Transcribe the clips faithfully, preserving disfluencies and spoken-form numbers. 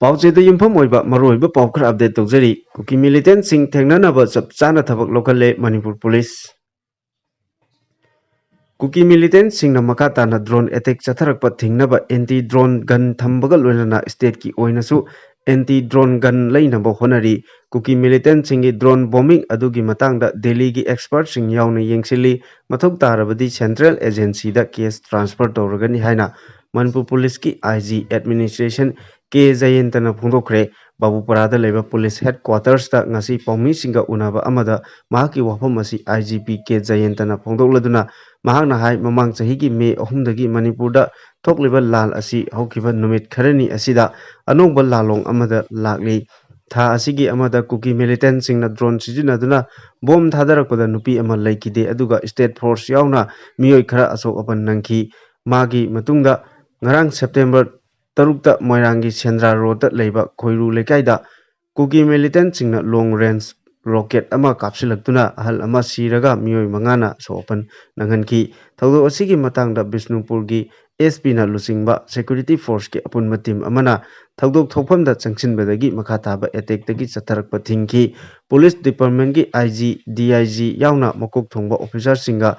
ꯄꯥꯎꯆꯦꯗ ꯌꯨꯝꯐꯝ ꯑꯣꯏꯕ ꯃꯔꯨꯑꯣꯏꯕ ꯄꯥꯎ ꯈꯔ ꯑꯞꯗꯦꯠ ꯇꯧꯖꯔꯤ꯫ ꯀꯨꯀꯤ ꯃꯤꯂꯤꯇꯦꯟꯁꯤꯡ ꯊꯦꯡꯅꯅꯕ ꯆꯞ ꯆꯥꯅ ꯊꯕꯛ ꯂꯧꯈꯠꯂꯦ ꯃꯅꯤꯄꯨꯔ ꯄꯨꯂꯤꯁ꯫ ꯀꯨꯀꯤ ꯃꯤꯂꯤꯇꯦꯟꯁꯤꯡꯅ ꯃꯈꯥ ꯇꯥꯅ ꯗ꯭ꯔꯣꯟ ꯑꯦꯇꯦꯛ ꯆꯠꯊꯔꯛꯄ ꯊꯤꯡꯅꯕ ꯑꯦꯟꯇꯤ ꯗ꯭ꯔꯣꯟ ꯒꯟ ꯊꯝꯕꯒ ꯂꯣꯏꯅꯅ ꯁ꯭ꯇꯦꯠꯀꯤ ꯑꯣꯏꯅꯁꯨ ꯑꯦꯟꯇꯤ ꯗ꯭ꯔꯣꯟ ꯒꯟ ꯂꯩꯅꯕ ꯍꯣꯠꯅꯔꯤ꯫ ꯀꯨꯀꯤ ꯃꯤꯂꯤꯇꯦꯟꯁꯤꯡꯒꯤ ꯗ꯭ꯔꯣꯟ ꯕꯣꯝꯕꯤꯡ ꯑꯗꯨꯒꯤ ꯃꯇꯥꯡꯗ ꯗꯦꯜꯂꯤꯒꯤ ꯑꯦꯛꯁꯄꯔꯠꯁꯤꯡ ꯌꯥꯎꯅ ꯌꯦꯡꯁꯤꯜꯂꯤ꯫ ꯃꯊꯧ ꯇꯥꯔꯕꯗꯤ ꯁꯦꯟꯇ꯭ꯔꯦꯜ ꯑꯦꯖꯦꯟꯁꯤꯗ ꯀꯦꯁ ꯇ꯭ꯔꯥꯟꯁꯐꯔ ꯇꯧꯔꯒꯅꯤ ꯍꯥꯏꯅ ꯃꯅꯤꯄꯨꯔ ꯄꯨꯂꯤꯁꯀꯤ ꯑꯥꯏ ꯖꯤ ꯑꯦꯗꯃꯤꯅꯤꯁꯇ꯭ꯔꯦꯁꯟ ꯀꯦ ꯖꯌꯦꯟꯇꯅ ꯐꯣꯡꯗꯣꯛꯈ꯭ꯔꯦ꯫ ꯕꯥꯕꯨꯄꯥꯔꯥꯗ ꯂꯩꯕ ꯄꯨꯂꯤꯁ ꯍꯦꯗꯀ꯭ꯋꯥꯇꯔꯁꯇ ꯉꯁꯤ ꯄꯥꯎꯃꯤꯁꯤꯡꯒ ꯎꯅꯕ ꯑꯃꯗ ꯃꯍꯥꯛꯀꯤ ꯋꯥꯐꯝ ꯑꯁꯤ ꯑꯥꯏ ꯖꯤ ꯄꯤ ꯀꯦ ꯖꯌꯦꯟꯇꯅ ꯐꯣꯡꯗꯣꯛꯂꯗꯨꯅ ꯃꯍꯥꯛꯅ ꯍꯥꯏ, ꯃꯃꯥꯡ ꯆꯍꯤꯒꯤ ꯃꯦ ꯑꯍꯨꯝꯗꯒꯤ ꯃꯅꯤꯄꯨꯔꯗ ꯊꯣꯛꯂꯤꯕ ꯂꯥꯜ ꯑꯁꯤ ꯍꯧꯈꯤꯕ ꯅꯨꯃꯤꯠ ꯈꯔꯅꯤ ꯑꯁꯤꯗ ꯑꯅꯧꯕ ꯂꯥꯂꯣꯡ ꯑꯃꯗ ꯂꯥꯛꯂꯤ꯫ ꯊꯥ ꯑꯁꯤꯒꯤ ꯑꯃꯗ ꯀꯨꯀꯤ ꯃꯤꯂꯤꯇꯦꯟꯁꯤꯡꯅ ꯗ꯭ꯔꯣꯟ ꯁꯤꯖꯤꯟꯅꯗꯨꯅ ꯕꯣꯝ ꯊꯥꯗꯔꯛꯄꯗ ꯅꯨꯄꯤ ꯑꯃ ꯂꯩꯈꯤꯗꯦ, ꯑꯗꯨꯒ ꯁ꯭ꯇꯦꯠ ꯐꯣꯔꯁ ꯌꯥꯎꯅ ꯃꯤꯑꯣꯏ ꯈꯔ ꯑꯁꯣꯛ ꯑꯄꯟ ꯅꯪꯈꯤ꯫ ꯃꯥꯒꯤ ꯃꯇꯨꯡꯗ ꯉꯔꯥꯡ ꯁꯦꯞꯇꯦꯝꯕꯔ ꯇꯔꯨꯛꯇ ꯃꯣꯏꯔꯥꯡꯒꯤ ꯁꯦꯟꯗ꯭ꯔꯥ ꯔꯣꯗꯇ ꯂꯩꯕ ꯈꯣꯏꯔꯨ ꯂꯩꯀꯥꯏꯗ ꯀꯨꯀꯤ ꯃꯤꯂꯤꯇꯦꯟꯁꯤꯡꯅ ꯂꯣꯡ ꯔꯦꯟꯖ ꯔꯣꯀꯦꯠ ꯑꯃ ꯀꯥꯞꯁꯤꯜꯂꯛꯇꯨꯅ ꯑꯍꯜ ꯑꯃ ꯁꯤꯔꯒ ꯃꯤꯑꯣꯏ ꯃꯉꯥꯅ ꯑꯁꯣꯛ ꯑꯄꯟ ꯅꯪꯍꯟꯈꯤ꯫ ꯊꯧꯗꯣꯛ ꯑꯁꯤꯒꯤ ꯃꯇꯥꯡꯗ ꯕꯤꯁꯅꯨꯄꯨꯔꯒꯤ ꯑꯦꯁ ꯄꯤꯅ ꯂꯨꯆꯤꯡꯕ ꯁꯦꯀ꯭ꯌꯨꯔꯤꯇꯤ ꯐꯣꯔꯁꯀꯤ ꯑꯄꯨꯟꯕ ꯇꯤꯝ ꯑꯃꯅ ꯊꯧꯗꯣꯛ ꯊꯣꯛꯐꯝꯗ ꯆꯪꯁꯤꯟꯕꯗꯒꯤ ꯃꯈꯥ ꯇꯥꯕ ꯑꯦꯇꯦꯛꯇꯒꯤ ꯆꯠꯊꯔꯛꯄ ꯊꯤꯡꯈꯤ꯫ ꯄꯨꯂꯤꯁ ꯗꯤꯄꯥꯔꯠꯃꯦꯟꯒꯤ ꯑꯥꯏ ꯖꯤ, ꯗꯤ ꯑꯥꯏ ꯖꯤ ꯌꯥꯎꯅ ꯃꯀꯣꯛ ꯊꯣꯡꯕ ꯑꯣꯐꯤꯁꯥꯔꯁꯤꯡꯒ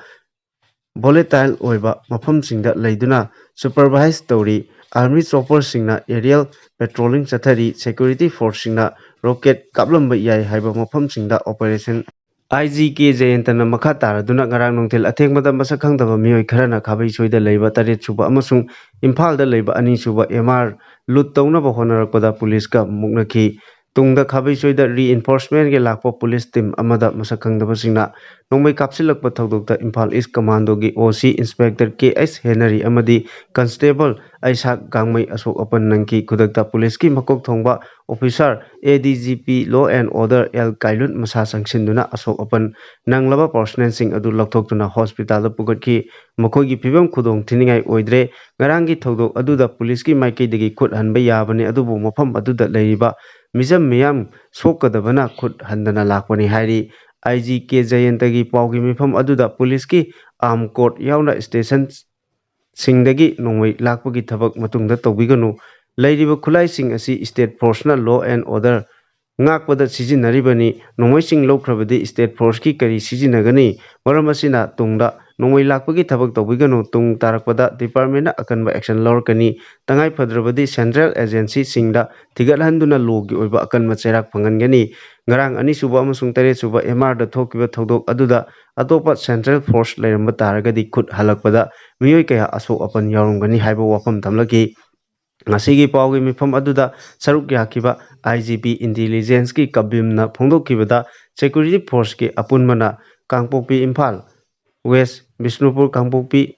ꯚꯣꯂꯦꯇꯥꯏꯜ ꯑꯣꯏꯕ ꯃꯐꯝꯁꯤꯡꯗ ꯂꯩꯗꯨꯅ ꯁꯨꯄꯔꯚꯥꯏꯖ ꯇꯧꯔꯤ꯫ ꯑꯥꯔꯃꯤ ꯆꯣꯄꯔꯁꯤꯡꯅ ꯑꯦꯔꯤꯌꯦꯜ ꯄꯦꯇ꯭ꯔꯣꯂꯤꯡ ꯆꯠꯊꯔꯤ꯫ ꯁꯦꯀ꯭ꯌꯨꯔꯤꯇꯤ ꯐꯣꯔꯁꯁꯤꯡꯅ ꯔꯣꯀꯦꯠ ꯀꯥꯞꯂꯝꯕ ꯌꯥꯏ ꯍꯥꯏꯕ ꯃꯐꯝꯁꯤꯡꯗ ꯑꯣꯄꯔꯦꯁꯟ ꯑꯥꯏ ꯖꯤ ꯀꯦ ꯖꯌꯦꯟꯇꯅ ꯃꯈꯥ ꯇꯥꯔꯗꯨꯅ ꯉꯔꯥꯡ ꯅꯨꯡꯊꯤꯜ ꯑꯊꯦꯡꯕꯗ ꯃꯁꯛ ꯈꯪꯗꯕ ꯃꯤꯑꯣꯏ ꯈꯔꯅ ꯈꯥꯕꯩ ꯁꯣꯏꯗ ꯂꯩꯕ ꯇꯔꯦꯠ ꯁꯨꯕ ꯑꯃꯁꯨꯡ ꯏꯝꯐꯥꯜꯗ ꯂꯩꯕ ꯑꯅꯤ ꯁꯨꯕ ꯑꯦꯝ ꯑꯥꯔ ꯂꯨꯠ ꯇꯧꯅꯕ ꯍꯣꯠꯅꯔꯛꯄꯗ ꯄꯨꯂꯤꯁꯀ ꯃꯨꯛꯅꯈꯤ꯫ ꯇꯨꯡꯗ ꯈꯥꯕꯩ ꯁꯣꯏꯗ ꯔꯤꯏꯟꯐꯣꯔꯁꯃꯦꯟꯒꯤ ꯂꯥꯛꯄ ꯄꯨꯂꯤꯁ ꯇꯤꯝ ꯑꯃꯗ ꯃꯁꯛ ꯈꯪꯗꯕꯁꯤꯡꯅ ꯅꯣꯡꯃꯩ ꯀꯥꯞꯁꯤꯜꯂꯛꯄ ꯊꯧꯗꯣꯛꯇ ꯏꯝꯐꯥꯜ ꯏꯁ ꯀꯃꯥꯟꯗꯣꯒꯤ O C inspector K H Henry ꯑꯃꯗꯤ ꯀꯟꯁꯇꯦꯕꯜ ꯑꯩꯁꯥꯛ ꯒꯥꯡꯃꯩ ꯑꯁꯣꯛ ꯑꯄꯟ ꯅꯪꯈꯤ꯫ ꯈꯨꯗꯛꯇ ꯄꯨꯂꯤꯁꯀꯤ ꯃꯀꯣꯛ ꯊꯣꯡꯕ officer A D G P Law and Order L Kailun ꯃꯁꯥ ꯆꯪꯁꯤꯟꯗꯨꯅ ꯑꯁꯣꯛ ꯑꯄꯟ ꯅꯪꯂꯕ ꯄꯥꯔꯁꯅꯦꯜꯁꯤꯡ ꯑꯗꯨ ꯂꯧꯊꯣꯛꯇꯨꯅ ꯍꯣꯁꯄꯤꯇꯥꯜꯗ ꯄꯨꯈꯠꯈꯤ꯫ ꯃꯈꯣꯏꯒꯤ ꯐꯤꯕꯝ ꯈꯨꯗꯣꯡ ꯊꯤꯅꯤꯡꯉꯥꯏ ꯑꯣꯏꯗ꯭ꯔꯦ꯫ ꯉꯔꯥꯡꯒꯤ ꯊꯧꯗꯣꯛ ꯑꯗꯨꯗ ꯄꯨꯂꯤꯁꯀꯤ ꯃꯥꯏꯀꯩꯗꯒꯤ ꯈꯨꯠ ꯍꯟꯕ ꯌꯥꯕꯅꯤ, ꯑꯗꯨꯕꯨ ꯃꯐꯝ ꯑꯗꯨꯗ ꯂꯩꯔꯤꯕ ꯃꯤꯆꯝ ꯃꯤꯌꯥꯝ ꯁꯣꯛꯀꯗꯕꯅ ꯈꯨꯠ ꯍꯟꯗꯅ ꯂꯥꯛꯄꯅꯤ ꯍꯥꯏꯔꯤ꯫ ꯑꯥꯏ ꯖꯤ ꯀꯦ ꯖꯌꯦꯟꯇꯒꯤ ꯄꯥꯎꯒꯤ ꯃꯤꯐꯝ ꯑꯗꯨꯗ ꯄꯨꯂꯤꯁꯀꯤ ꯑꯥꯔꯝ ꯀꯣꯔꯠ ꯌꯥꯎꯅ ꯁ꯭ꯇꯦꯁꯟꯁꯤꯡꯗꯒꯤ ꯅꯣꯡꯃꯩ ꯂꯥꯛꯄꯒꯤ ꯊꯕꯛ ꯃꯇꯨꯡꯗ ꯇꯧꯕꯤꯒꯅꯨ꯫ ꯂꯩꯔꯤꯕ ꯈꯨꯠꯂꯥꯏꯁꯤꯡ ꯑꯁꯤ state forceꯅ law and order ꯉꯥꯛꯄꯗ ꯁꯤꯖꯤꯟꯅꯔꯤꯕꯅꯤ꯫ ꯅꯣꯡꯃꯩꯁꯤꯡ ꯂꯧꯈ꯭ꯔꯕꯗꯤ state forceꯀꯤ ꯀꯔꯤ ꯁꯤꯖꯤꯟꯅꯒꯅꯤ? ꯃꯔꯝ ꯑꯁꯤꯅ ꯇꯨꯡꯗ ꯅꯣꯡꯃꯩ ꯂꯥꯛꯄꯒꯤ ꯊꯕꯛ ꯇꯧꯕꯤꯒꯅꯨ꯫ ꯇꯨꯡ ꯇꯥꯔꯛꯄꯗ departmentꯅ ꯑꯀꯟꯕ action ꯂꯧꯔꯛꯀꯅꯤ꯫ ꯇꯉꯥꯏ ꯐꯗ꯭ꯔꯕꯗꯤ central agencyꯁꯤꯡꯗ ꯊꯤꯒꯠꯍꯟꯗꯨꯅ lawꯒꯤ ꯑꯣꯏꯕ ꯑꯀꯟꯕ ꯆꯩꯔꯥꯛ ꯐꯪꯍꯟꯒꯅꯤ꯫ ꯉꯔꯥꯡ ꯑꯅꯤꯁꯨꯕ ꯑꯃꯁꯨꯡ ꯇꯔꯦꯠꯁꯨꯕ MRꯗ ꯊꯣꯛꯈꯤꯕ ꯊꯧꯗꯣꯛ ꯑꯗꯨꯗ ꯑꯇꯣꯞꯄ central force ꯂꯩꯔꯝꯕ ꯇꯥꯔꯒꯗꯤ ꯈꯨꯠ ꯍꯜꯂꯛꯄꯗ ꯃꯤꯑꯣꯏ ꯀꯌꯥ ꯑꯁꯣꯛ ꯑꯄꯟ ꯌꯥꯎꯔꯝꯒꯅꯤ ꯍꯥꯏꯕ ꯋꯥꯐꯝ ꯊꯝꯂꯛꯈꯤ꯫ ꯉꯁꯤꯒꯤ ꯄꯥꯎꯒꯤ ꯃꯤꯐꯝ ꯑꯗꯨꯗ ꯁꯔꯨꯛ ꯌꯥꯈꯤꯕ IGP intelligenceꯀꯤ ꯀꯕꯤꯝꯅ ꯐꯣꯡꯗꯣꯛꯈꯤꯕꯗ, security forceꯀꯤ ꯑꯄꯨꯟꯕꯅ ꯀꯥꯡꯄꯣꯛꯄꯤ, ꯏꯝꯐꯥꯜ West, ꯕꯤꯁꯅꯨꯄꯨꯔ ꯀꯥꯡꯄꯣꯛꯄꯤ,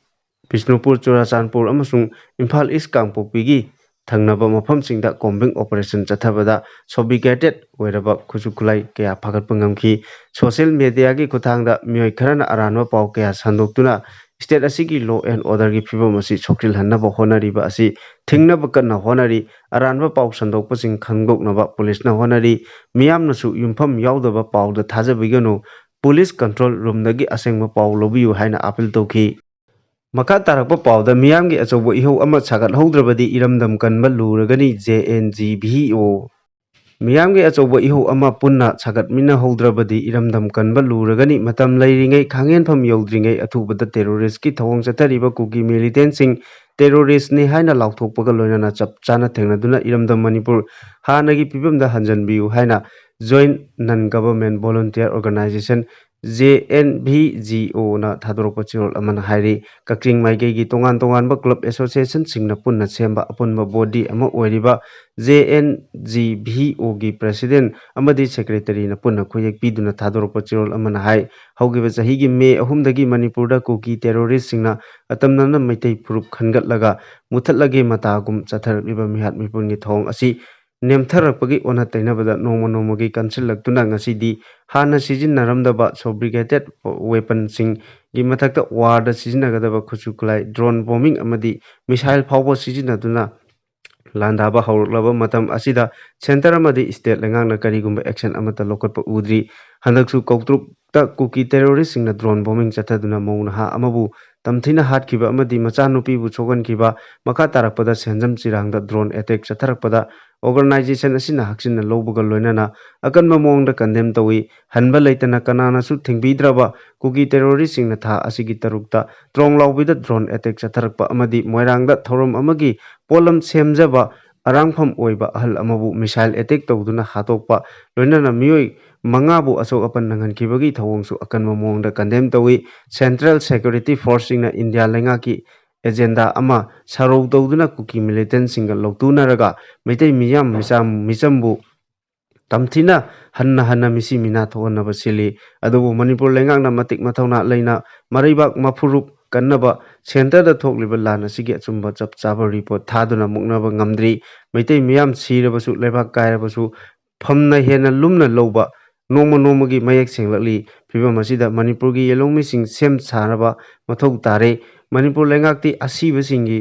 ꯕꯤꯁꯅꯨꯄꯨꯔ ꯆꯨꯔꯥꯆꯥꯟꯄꯨꯔ ꯑꯃꯁꯨꯡ ꯏꯝꯐꯥꯜ East ꯀꯥꯡꯄꯣꯛꯄꯤꯒꯤ ꯊꯪꯅꯕ ꯃꯐꯝꯁꯤꯡꯗ combing operation ꯆꯠꯊꯕꯗ sophisticated ꯑꯣꯏꯔꯕ ꯈꯨꯠꯁꯨ ꯈꯨꯠꯂꯥꯏ ꯀꯌꯥ ꯐꯥꯒꯠꯄ ꯉꯝꯈꯤ꯫ Social mediaꯒꯤ ꯈꯨꯠꯊꯥꯡꯗ ꯃꯤꯑꯣꯏ ꯈꯔꯅ ꯑꯔꯥꯟꯕ ꯄꯥꯎ ꯀꯌꯥ ꯁꯟꯗꯣꯛꯇꯨꯅ state ꯑꯁꯤꯒꯤ law and orderꯒꯤ ꯐꯤꯕꯝ ꯑꯁꯤ ꯁꯣꯛꯆꯤꯜꯍꯟꯅꯕ ꯍꯣꯠꯅꯔꯤꯕ ꯑꯁꯤ ꯊꯤꯡꯅꯕ ꯀꯟꯅ ꯍꯣꯠꯅꯔꯤ꯫ ꯑꯔꯥꯟꯕ ꯄꯥꯎ ꯁꯟꯗꯣꯛꯄꯁꯤꯡ ꯈꯪꯗꯣꯛꯅꯕ ꯄꯨꯂꯤꯁꯅ ꯍꯣꯠꯅꯔꯤ꯫ ꯃꯤꯌꯥꯝꯅꯁꯨ ꯌꯨꯝꯐꯝ ꯌꯥꯎꯗꯕ ꯄꯥꯎꯗ ꯊꯥꯖꯕꯤꯒꯅꯨ꯫ ꯄꯨꯂꯤꯁ control roomꯗꯒꯤ ꯑꯁꯦꯡꯕ ꯄꯥꯎ ꯂꯧꯕꯤꯌꯨ ꯍꯥꯏꯅ appeal ꯇꯧꯈꯤ꯫ ꯃꯈꯥ ꯇꯥꯔꯛꯄ ꯄꯥꯎꯗ, ꯃꯤꯌꯥꯝꯒꯤ ꯑꯆꯧꯕ ꯏꯍꯧ ꯑꯃ ꯁꯥꯒꯠꯍꯧꯗ꯭ꯔꯕꯗꯤ ꯏꯔꯝꯗꯝ ꯀꯟꯕ ꯂꯨꯔꯒꯅꯤ, JNGVO꯫ ꯃꯤꯌꯥꯝꯒꯤ ꯑꯆꯧꯕ ꯏꯍꯧ ꯑꯃ ꯄꯨꯟꯅ ꯁꯥꯒꯠꯃꯤꯟꯅꯍꯧꯗ꯭ꯔꯕꯗꯤ ꯏꯔꯝꯗꯝ ꯀꯟꯕ ꯂꯨꯔꯒꯅꯤ꯫ ꯃꯇꯝ ꯂꯩꯔꯤꯉꯩ, ꯈꯥꯡꯍꯦꯟꯐꯝ ꯌꯧꯗ꯭ꯔꯤꯉꯩ ꯑꯊꯨꯕꯗ terroristꯀꯤ ꯊꯧꯑꯣꯡ ꯆꯠꯊꯔꯤꯕ ꯀꯨꯀꯤ militantꯁꯤꯡ terroristꯅꯤ ꯍꯥꯏꯅ ꯂꯥꯎꯊꯣꯛꯄꯒ ꯂꯣꯏꯅꯅ ꯆꯞ ꯆꯥꯅ ꯊꯦꯡꯅꯗꯨꯅ ꯏꯔꯝꯗꯝ ꯃꯅꯤꯄꯨꯔ ꯍꯥꯟꯅꯒꯤ ꯐꯤꯕꯝꯗ ꯍꯟꯖꯟꯕꯤꯌꯨ ꯍꯥꯏꯅ Joint Non Government Volunteer Organisation, JNVGOꯅ ꯊꯥꯗꯣꯔꯛꯄ ꯆꯦꯔꯣꯜ ꯑꯃꯅ ꯍꯥꯏꯔꯤ꯫ ꯀꯛꯆꯤꯡ ꯃꯥꯏꯀꯩꯒꯤ ꯇꯣꯉꯥꯟ ꯇꯣꯉꯥꯟꯕ club associationꯁꯤꯡꯅ ꯄꯨꯟꯅ ꯁꯦꯝꯕ ꯑꯄꯨꯟꯕ body ꯑꯃ ꯑꯣꯏꯔꯤꯕ JNGVOꯒꯤ president ꯑꯃꯗꯤ secretaryꯅ ꯄꯨꯟꯅ ꯈꯨꯌꯦꯛ ꯄꯤꯗꯨꯅ ꯊꯥꯗꯣꯔꯛꯄ ꯆꯦꯔꯣꯜ ꯑꯃꯅ ꯍꯥꯏ, ꯍꯧꯈꯤꯕ ꯆꯍꯤꯒꯤ ꯃꯦ ꯑꯍꯨꯝꯗꯒꯤ ꯃꯅꯤꯄꯨꯔꯗ ꯀꯨꯀꯤ terroristꯁꯤꯡꯅ ꯑꯇꯝꯅꯅ ꯃꯩꯇꯩ ꯐꯨꯔꯨꯞ ꯈꯟꯒꯠꯂꯒ ꯃꯨꯊꯠꯂꯒꯦ ꯃꯇꯥꯒꯨꯝ ꯆꯠꯊꯔꯛꯂꯤꯕ ꯃꯤꯍꯥꯠ ꯃꯤꯄꯨꯟꯒꯤ ꯊꯧꯑꯣꯡ ꯑꯁꯤ ꯅꯦꯝꯊꯔꯛꯄꯒꯤ ꯑꯣꯟꯅ ꯇꯩꯅꯕꯗ ꯅꯣꯡꯃ ꯅꯣꯡꯃꯒꯤ ꯀꯟꯁꯤꯜꯂꯛꯇꯨꯅ ꯉꯁꯤꯗꯤ ꯍꯥꯟꯅ ꯁꯤꯖꯤꯟꯅꯔꯝꯗꯕ sophisticated weaponꯁꯤꯡꯒꯤ ꯃꯊꯛꯇ warꯗ ꯁꯤꯖꯤꯟꯅꯒꯗꯕ ꯈꯨꯠꯁꯨ ꯈꯨꯠꯂꯥꯏ, drone bombing ꯑꯃꯗꯤ missile ꯐꯥꯎꯕ ꯁꯤꯖꯤꯟꯅꯗꯨꯅ ꯂꯥꯟꯗꯥꯕ ꯍꯧꯔꯛꯂꯕ ꯃꯇꯝ ꯑꯁꯤꯗ ꯁꯦꯟꯇꯔ ꯑꯃꯗꯤ ꯁ꯭ꯇꯦꯠ ꯂꯩꯉꯥꯛꯅ ꯀꯔꯤꯒꯨꯝꯕ ꯑꯦꯛꯁꯟ ꯑꯃꯠꯇ ꯂꯧꯈꯠꯄ ꯎꯗ꯭ꯔꯤ꯫ ꯍꯟꯗꯛꯁꯨ ꯀꯧꯇ꯭ꯔꯨꯛꯇ ꯀꯨꯀꯤ ꯇꯦꯔꯣꯔꯤꯁꯁꯤꯡꯅ ꯗ꯭ꯔꯣꯟ ꯕꯣꯝꯕꯤꯡ ꯆꯠꯊꯗꯨꯅ ꯃꯧ ꯅꯍꯥ ꯑꯃꯕꯨ ꯇꯝꯊꯤꯅ ꯍꯥꯠꯈꯤꯕ ꯑꯃꯗꯤ ꯃꯆꯥꯅꯨꯄꯤꯕꯨ ꯁꯣꯛꯍꯟꯈꯤꯕ, ꯃꯈꯥ ꯇꯥꯔꯛꯄꯗ ꯁꯦꯟꯖꯝ ꯆꯤꯔꯥꯡꯗ ꯗ꯭ꯔꯣꯟ ꯑꯦꯇꯦꯛ ꯆꯠꯊꯔꯛꯄꯗ ꯑꯣꯔꯒꯅꯥꯏꯖꯦꯁꯟ ꯑꯁꯤꯅ ꯍꯛꯆꯤꯟꯅ ꯂꯧꯕꯒ ꯂꯣꯏꯅꯅ ꯑꯀꯟꯕ ꯃꯑꯣꯡꯗ ꯀꯟꯗꯦꯝ ꯇꯧꯏ꯫ ꯍꯟꯕ ꯂꯩꯇꯅ ꯀꯅꯥꯅꯁꯨ ꯊꯤꯡꯕꯤꯗ꯭ꯔꯕ ꯀꯨꯀꯤ ꯇꯦꯔꯣꯔꯤꯁꯁꯤꯡꯅ ꯊꯥ ꯑꯁꯤꯒꯤ ꯇꯔꯨꯛꯇ ꯇ꯭ꯔꯣꯡ ꯂꯥꯎꯕꯤꯗ ꯗ꯭ꯔꯣꯟ ꯑꯦꯇꯦꯛ ꯆꯠꯊꯔꯛꯄ ꯑꯃꯗꯤ ꯃꯣꯏꯔꯥꯡꯗ ꯊꯧꯔꯝ ꯑꯃꯒꯤ ꯄꯣꯠꯂꯝ ꯁꯦꯝꯖꯕ ꯑꯔꯥꯡꯐꯝ ꯑꯣꯏꯕ ꯑꯍꯜ ꯑꯃꯕꯨ ꯃꯤꯁꯥꯏꯜ ꯑꯦꯇꯦꯛ ꯇꯧꯗꯨꯅ ꯍꯥꯠꯇꯣꯛꯄ, ꯂꯣꯏꯅꯅ ꯃꯤꯑꯣꯏ ꯃꯉꯥꯕꯨ ꯑꯁꯣꯛ ꯑꯄꯟ ꯅꯪꯍꯟꯈꯤꯕꯒꯤ ꯊꯧꯑꯣꯡꯁꯨ ꯑꯀꯟꯕ ꯃꯑꯣꯡꯗ ꯀꯟꯗꯦꯝ ꯇꯧꯏ꯫ ꯁꯦꯟꯇ꯭ꯔꯦꯜ ꯁꯦꯀ꯭ꯌꯨꯔꯤꯇꯤ ꯐꯣꯔꯁꯁꯤꯡꯅ ꯏꯟꯗꯤꯌꯥ ꯂꯩꯉꯥꯛꯀꯤ ꯑꯦꯖꯦꯟꯗꯥ ꯑꯃ ꯁꯥꯔꯧ ꯇꯧꯗꯨꯅ ꯀꯨꯀꯤ ꯃꯤꯂꯤꯇꯦꯟꯁꯤꯡꯒ ꯂꯧꯇꯨꯅꯔꯒ ꯃꯩꯇꯩ ꯃꯤꯌꯥꯝ ꯃꯤꯆꯝ ꯃꯤꯆꯝꯕꯨ ꯇꯝꯊꯤꯅ ꯍꯟꯅ ꯍꯟꯅ ꯃꯤꯁꯤ ꯃꯤꯅꯥ ꯊꯣꯛꯍꯟꯅꯕ ꯁꯤꯜꯂꯤ꯫ ꯑꯗꯨꯕꯨ ꯃꯅꯤꯄꯨꯔ ꯂꯩꯉꯥꯛꯅ ꯃꯇꯤꯛ ꯃꯊꯧꯅꯥ ꯂꯩꯅ ꯃꯔꯩꯕꯥꯛ ꯃꯐꯨꯔꯨꯞ ꯀꯟꯅꯕ ꯁꯦꯟꯇꯔꯗ ꯊꯣꯛꯂꯤꯕ ꯂꯥꯟ ꯑꯁꯤꯒꯤ ꯑꯆꯨꯝꯕ ꯆꯞ ꯆꯥꯕ ꯔꯤꯄꯣꯔꯠ ꯊꯥꯗꯨꯅ ꯃꯨꯛꯅꯕ ꯉꯝꯗ꯭ꯔꯤ꯫ ꯃꯩꯇꯩ ꯃꯤꯌꯥꯝ ꯁꯤꯔꯕꯁꯨ, ꯂꯩꯕꯥꯛ ꯀꯥꯏꯔꯕꯁꯨ ꯐꯝꯅ ꯍꯦꯟꯅ ꯂꯨꯝꯅ ꯂꯧꯕ ꯅꯣꯡꯃ ꯅꯣꯡꯃꯒꯤ ꯃꯌꯦꯛ ꯁꯦꯡꯂꯛꯂꯤ꯫ ꯐꯤꯕꯝ ꯑꯁꯤꯗ ꯃꯅꯤꯄꯨꯔꯒꯤ ꯌꯦꯂꯧꯃꯤꯁꯤꯡ ꯁꯦꯝ ꯁꯥꯅꯕ ꯃꯊꯧ ꯇꯥꯔꯦ꯫ ꯃꯅꯤꯄꯨꯔ ꯂꯩꯉꯥꯛꯇꯤ ꯑꯁꯤꯕꯁꯤꯡꯒꯤ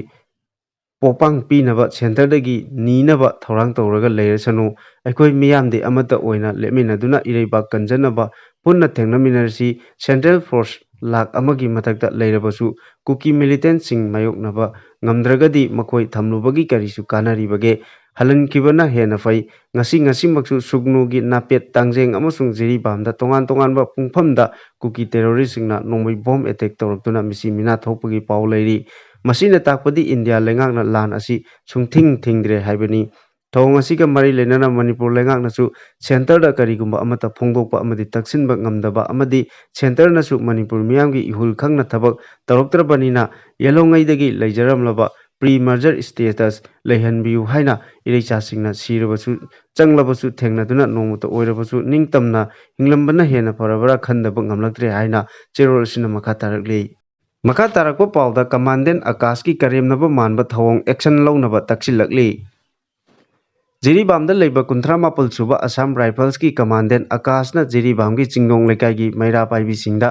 ꯄꯣꯛꯄꯥꯡ ꯄꯤꯅꯕ ꯁꯦꯟꯇꯔꯗꯒꯤ ꯅꯤꯅꯕ ꯊꯧꯔꯥꯡ ꯇꯧꯔꯒ ꯂꯩꯔꯁꯅꯨ꯫ ꯑꯩꯈꯣꯏ ꯃꯤꯌꯥꯝꯗꯤ ꯑꯃꯠꯇ ꯑꯣꯏꯅ ꯂꯦꯞꯃꯤꯟꯅꯗꯨꯅ ꯏꯔꯩꯕꯥꯛ ꯀꯟꯖꯅꯕ ꯄꯨꯟꯅ ꯊꯦꯡꯅꯃꯤꯟꯅꯔꯁꯤ꯫ ꯁꯦꯟꯇ꯭ꯔꯦꯜ ꯐꯣꯔꯁ ꯂꯥꯈ ꯑꯃꯒꯤ ꯃꯊꯛꯇ ꯂꯩꯔꯕꯁꯨ ꯀꯨꯀꯤ ꯃꯤꯂꯤꯇꯦꯟꯁꯤꯡ ꯃꯥꯌꯣꯛꯅꯕ ꯉꯝꯗ꯭ꯔꯒꯗꯤ ꯃꯈꯣꯏ ꯊꯝꯂꯨꯕꯒꯤ ꯀꯔꯤꯁꯨ ꯀꯥꯟꯅꯔꯤꯕꯒꯦ? ꯍꯜꯍꯟꯈꯤꯕꯅ ꯍꯦꯟꯅ ꯐꯩ꯫ ꯉꯁꯤ ꯉꯁꯤꯃꯛꯁꯨ ꯁꯨꯒꯅꯨꯒꯤ ꯅꯥꯄꯦꯠ, ꯇꯥꯡꯖꯦꯡ ꯑꯃꯁꯨꯡ ꯖꯤꯔꯤꯕꯥꯝꯗ ꯇꯣꯉꯥꯟ ꯇꯣꯉꯥꯟꯕ ꯄꯨꯡꯐꯝꯗ ꯀꯨꯀꯤ ꯇꯦꯔꯣꯔꯤꯁꯁꯤꯡꯅ ꯅꯣꯡꯃꯩ ꯕꯣꯝ ꯑꯦꯇꯦꯛ ꯇꯧꯔꯛꯇꯨꯅ ꯃꯤꯁꯤ ꯃꯤꯅꯥ ꯊꯣꯛꯄꯒꯤ ꯄꯥꯎ ꯂꯩꯔꯤ꯫ ꯃꯁꯤꯅ ꯇꯥꯛꯄꯗꯤ ꯏꯟꯗꯤꯌꯥ ꯂꯩꯉꯥꯛꯅ ꯂꯥꯟ ꯑꯁꯤ ꯁꯨꯡꯊꯤꯡ ꯊꯤꯡꯗ꯭ꯔꯦ ꯍꯥꯏꯕꯅꯤ꯫ ꯊꯧꯑꯣꯡ ꯑꯁꯤꯒ ꯃꯔꯤ ꯂꯩꯅꯅ ꯃꯅꯤꯄꯨꯔ ꯂꯩꯉꯥꯛꯅꯁꯨ ꯁꯦꯟꯇꯔꯗ ꯀꯔꯤꯒꯨꯝꯕ ꯑꯃꯠꯇ ꯐꯣꯡꯗꯣꯛꯄ ꯑꯃꯗꯤ ꯇꯛꯁꯤꯟꯕ ꯉꯝꯗꯕ ꯑꯃꯗꯤ ꯁꯦꯟꯇꯔꯅꯁꯨ ꯃꯅꯤꯄꯨꯔ ꯃꯤꯌꯥꯝꯒꯤ ꯏꯍꯨꯜ ꯈꯪꯅ ꯊꯕꯛ ꯇꯧꯔꯛꯇ꯭ꯔꯕꯅꯤꯅ ꯌꯦꯜꯍꯧꯉꯩꯗꯒꯤ ꯂꯩꯖꯔꯝꯂꯕ ꯄ꯭ꯔꯤ ꯃꯔꯖꯔ ꯁ꯭ꯇꯦꯇꯁ ꯂꯩꯍꯟꯕꯤꯌꯨ ꯍꯥꯏꯅ ꯏꯔꯩꯆꯥꯁꯤꯡꯅ ꯁꯤꯔꯕꯁꯨ ꯆꯪꯂꯕꯁꯨ ꯊꯦꯡꯅꯗꯨꯅ ꯅꯣꯡꯃꯇ ꯑꯣꯏꯔꯕꯁꯨ ꯅꯤꯡꯇꯝꯅ ꯍꯤꯡꯂꯝꯕꯅ ꯍꯦꯟꯅ ꯐꯔꯕ꯭ꯔꯥ ꯈꯟꯗꯕ ꯉꯝꯂꯛꯇ꯭ꯔꯦ ꯍꯥꯏꯅ ꯆꯦꯔꯣꯜ ꯑꯁꯤꯅ ꯃꯈꯥ ꯇꯥꯔꯛꯂꯤ꯫ ꯃꯈꯥ ꯇꯥꯔꯛꯄ ꯄꯥꯎꯗ ꯀꯃꯥꯟꯗꯦꯟ ꯑꯀꯥꯁꯀꯤ ꯀꯔꯦꯝꯅꯕ ꯃꯥꯟꯕ ꯊꯧꯑꯣꯡ ꯑꯦꯛꯁꯟ ꯂꯧꯅꯕ ꯇꯛꯁꯤꯜꯂꯛꯂꯤ꯫ ꯖꯤꯔꯤꯕꯥꯝꯗ ꯂꯩꯕ ꯀꯨꯟꯊ꯭ꯔꯥ ꯃꯥꯄꯜ ꯁꯨꯕ ꯑꯁꯥꯝ ꯔꯥꯏꯐꯜꯁꯀꯤ ꯀꯃꯥꯟꯗꯦꯟ ꯑꯀꯥꯁꯅ ꯖꯤꯔꯤꯕꯥꯝꯒꯤ ꯆꯤꯡꯗꯣꯡ ꯂꯩꯀꯥꯏꯒꯤ ꯃꯩꯔꯥ ꯄꯥꯏꯕꯤꯁꯤꯡꯗ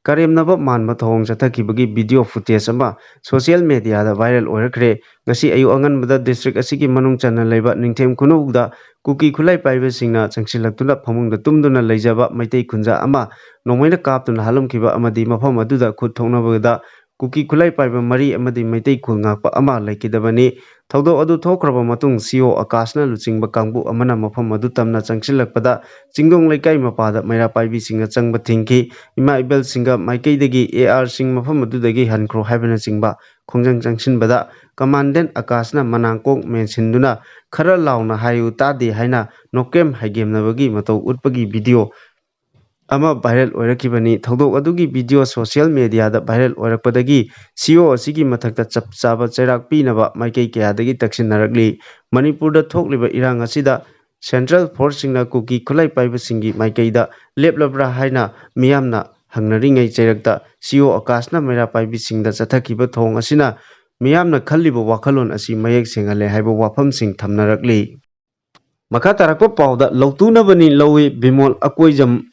ꯀꯔꯦꯝꯅꯕ ꯃꯥꯟꯕ ꯊꯧꯑꯣꯡ ꯆꯠꯊꯈꯤꯕꯒꯤ video footage ꯑꯃ social media ꯗ viral ꯑꯣꯏꯔꯛꯈ꯭ꯔꯦ꯫ ꯉꯁꯤ ꯑꯌꯨꯛ ꯑꯉꯟꯕꯗ district ꯑꯁꯤꯒꯤ ꯃꯅꯨꯡ ꯆꯟꯅ ꯂꯩꯕ ꯅꯤꯡꯊꯦꯝ ꯈꯨꯅꯧꯗ ꯀꯨꯀꯤ ꯈꯨꯠꯂꯥꯏ ꯄꯥꯏꯕꯁꯤꯡꯅ ꯆꯪꯁꯤꯜꯂꯛꯇꯨꯅ ꯐꯃꯨꯡꯗ ꯇꯨꯝꯗꯨꯅ ꯂꯩꯖꯕ ꯃꯩꯇꯩ ꯈꯨꯟꯖꯥ ꯑꯃ ꯅꯣꯡꯃꯩꯅ ꯀꯥꯞꯇꯨꯅ ꯍꯥꯠꯂꯝꯈꯤꯕ ꯑꯃꯗꯤ ꯃꯐꯝ ꯑꯗꯨꯗ ꯈꯨꯠ ꯊꯣꯛꯅꯕꯗ ꯀꯨꯀꯤ ꯈꯨꯠꯂꯥꯏ ꯄꯥꯏꯕ ꯃꯔꯤ ꯑꯃꯗꯤ ꯃꯩꯇꯩ ꯈꯨꯜ ꯉꯥꯛꯄ ꯑꯃ ꯂꯩꯈꯤꯗꯕꯅꯤ꯫ ꯊꯧꯗꯣꯛ ꯑꯗꯨ ꯊꯣꯛꯈ꯭ꯔꯕ ꯃꯇꯨꯡ C O ꯑꯀꯥꯁꯅ ꯂꯨꯆꯤꯡꯕ ꯀꯥꯡꯕꯨ ꯑꯃꯅ ꯃꯐꯝ ꯑꯗꯨ ꯇꯝꯅ ꯆꯪꯁꯤꯜꯂꯛꯄꯗ ꯆꯤꯡꯗꯣꯡ ꯂꯩꯀꯥꯏ ꯃꯄꯥꯗ ꯃꯩꯔꯥ ꯄꯥꯏꯕꯤꯁꯤꯡꯅ ꯆꯪꯕ ꯊꯤꯡꯈꯤ꯫ ꯏꯃꯥ ꯏꯕꯦꯜꯁꯤꯡꯒ ꯃꯥꯏꯀꯩꯗꯒꯤ A R ꯁꯤꯡ ꯃꯐꯝ ꯑꯗꯨꯗꯒꯤ ꯍꯟꯈ꯭ꯔꯣ ꯍꯥꯏꯕꯅꯆꯤꯡꯕ ꯈꯣꯡꯖꯪ ꯆꯪꯁꯤꯟꯕꯗ commandant ꯑꯀꯥꯁꯅ ꯃꯅꯥꯀꯣꯡ ꯃꯦꯟꯁꯤꯟꯗꯨꯅ "ꯈꯔ ꯂꯥꯎꯅ ꯍꯥꯏꯌꯨ ꯇꯥꯗꯦ" ꯍꯥꯏꯅ ꯅꯣꯛꯀꯦꯝ ꯍꯥꯏꯒꯦꯝꯅꯕꯒꯤ ꯃꯇꯧ ꯎꯠꯄꯒꯤ video ꯑꯃ viral ꯑꯣꯏꯔꯛꯈꯤꯕꯅꯤ꯫ ꯊꯧꯗꯣꯛ ꯑꯗꯨꯒꯤ video social media ꯗ viral ꯑꯣꯏꯔꯛꯄꯗꯒꯤ C O ꯑꯁꯤꯒꯤ ꯃꯊꯛꯇ ꯆꯞ ꯆꯥꯕ ꯆꯩꯔꯥꯛ ꯄꯤꯅꯕ ꯃꯥꯏꯀꯩ ꯀꯌꯥꯗꯒꯤ ꯇꯛꯁꯤꯟꯅꯔꯛꯂꯤ꯫ ꯃꯅꯤꯄꯨꯔꯗ ꯊꯣꯛꯂꯤꯕ ꯏꯔꯥꯡ ꯑꯁꯤꯗ central force ꯁꯤꯡꯅ ꯀꯨꯀꯤ ꯈꯨꯠꯂꯥꯏ ꯄꯥꯏꯕꯁꯤꯡꯒꯤ ꯃꯥꯏꯀꯩꯗ ꯂꯦꯞꯂꯕ꯭ꯔꯥ ꯍꯥꯏꯅ ꯃꯤꯌꯥꯝꯅ ꯍꯪꯅꯔꯤꯉꯩ ꯆꯩꯔꯛꯇ C O ꯑꯀꯥꯁꯅ ꯃꯩꯔꯥ ꯄꯥꯏꯕꯤꯁꯤꯡꯗ ꯆꯠꯊꯈꯤꯕ ꯊꯧꯑꯣꯡ ꯑꯁꯤꯅ ꯃꯤꯌꯥꯝꯅ ꯈꯜꯂꯤꯕ ꯋꯥꯈꯜꯂꯣꯟ ꯑꯁꯤ ꯃꯌꯦꯛ ꯁꯦꯡꯍꯜꯂꯦ ꯍꯥꯏꯕ ꯋꯥꯐꯝꯁꯤꯡ ꯊꯝꯅꯔꯛꯂꯤ꯫ ꯃꯈꯥ ꯇꯥꯔꯛꯄ ꯄꯥꯎꯗ ꯂꯧꯇꯨꯅꯕꯅꯤ ꯂꯧꯏ ꯕꯤꯃꯣꯜ ꯑꯀꯣꯏꯖꯝ꯫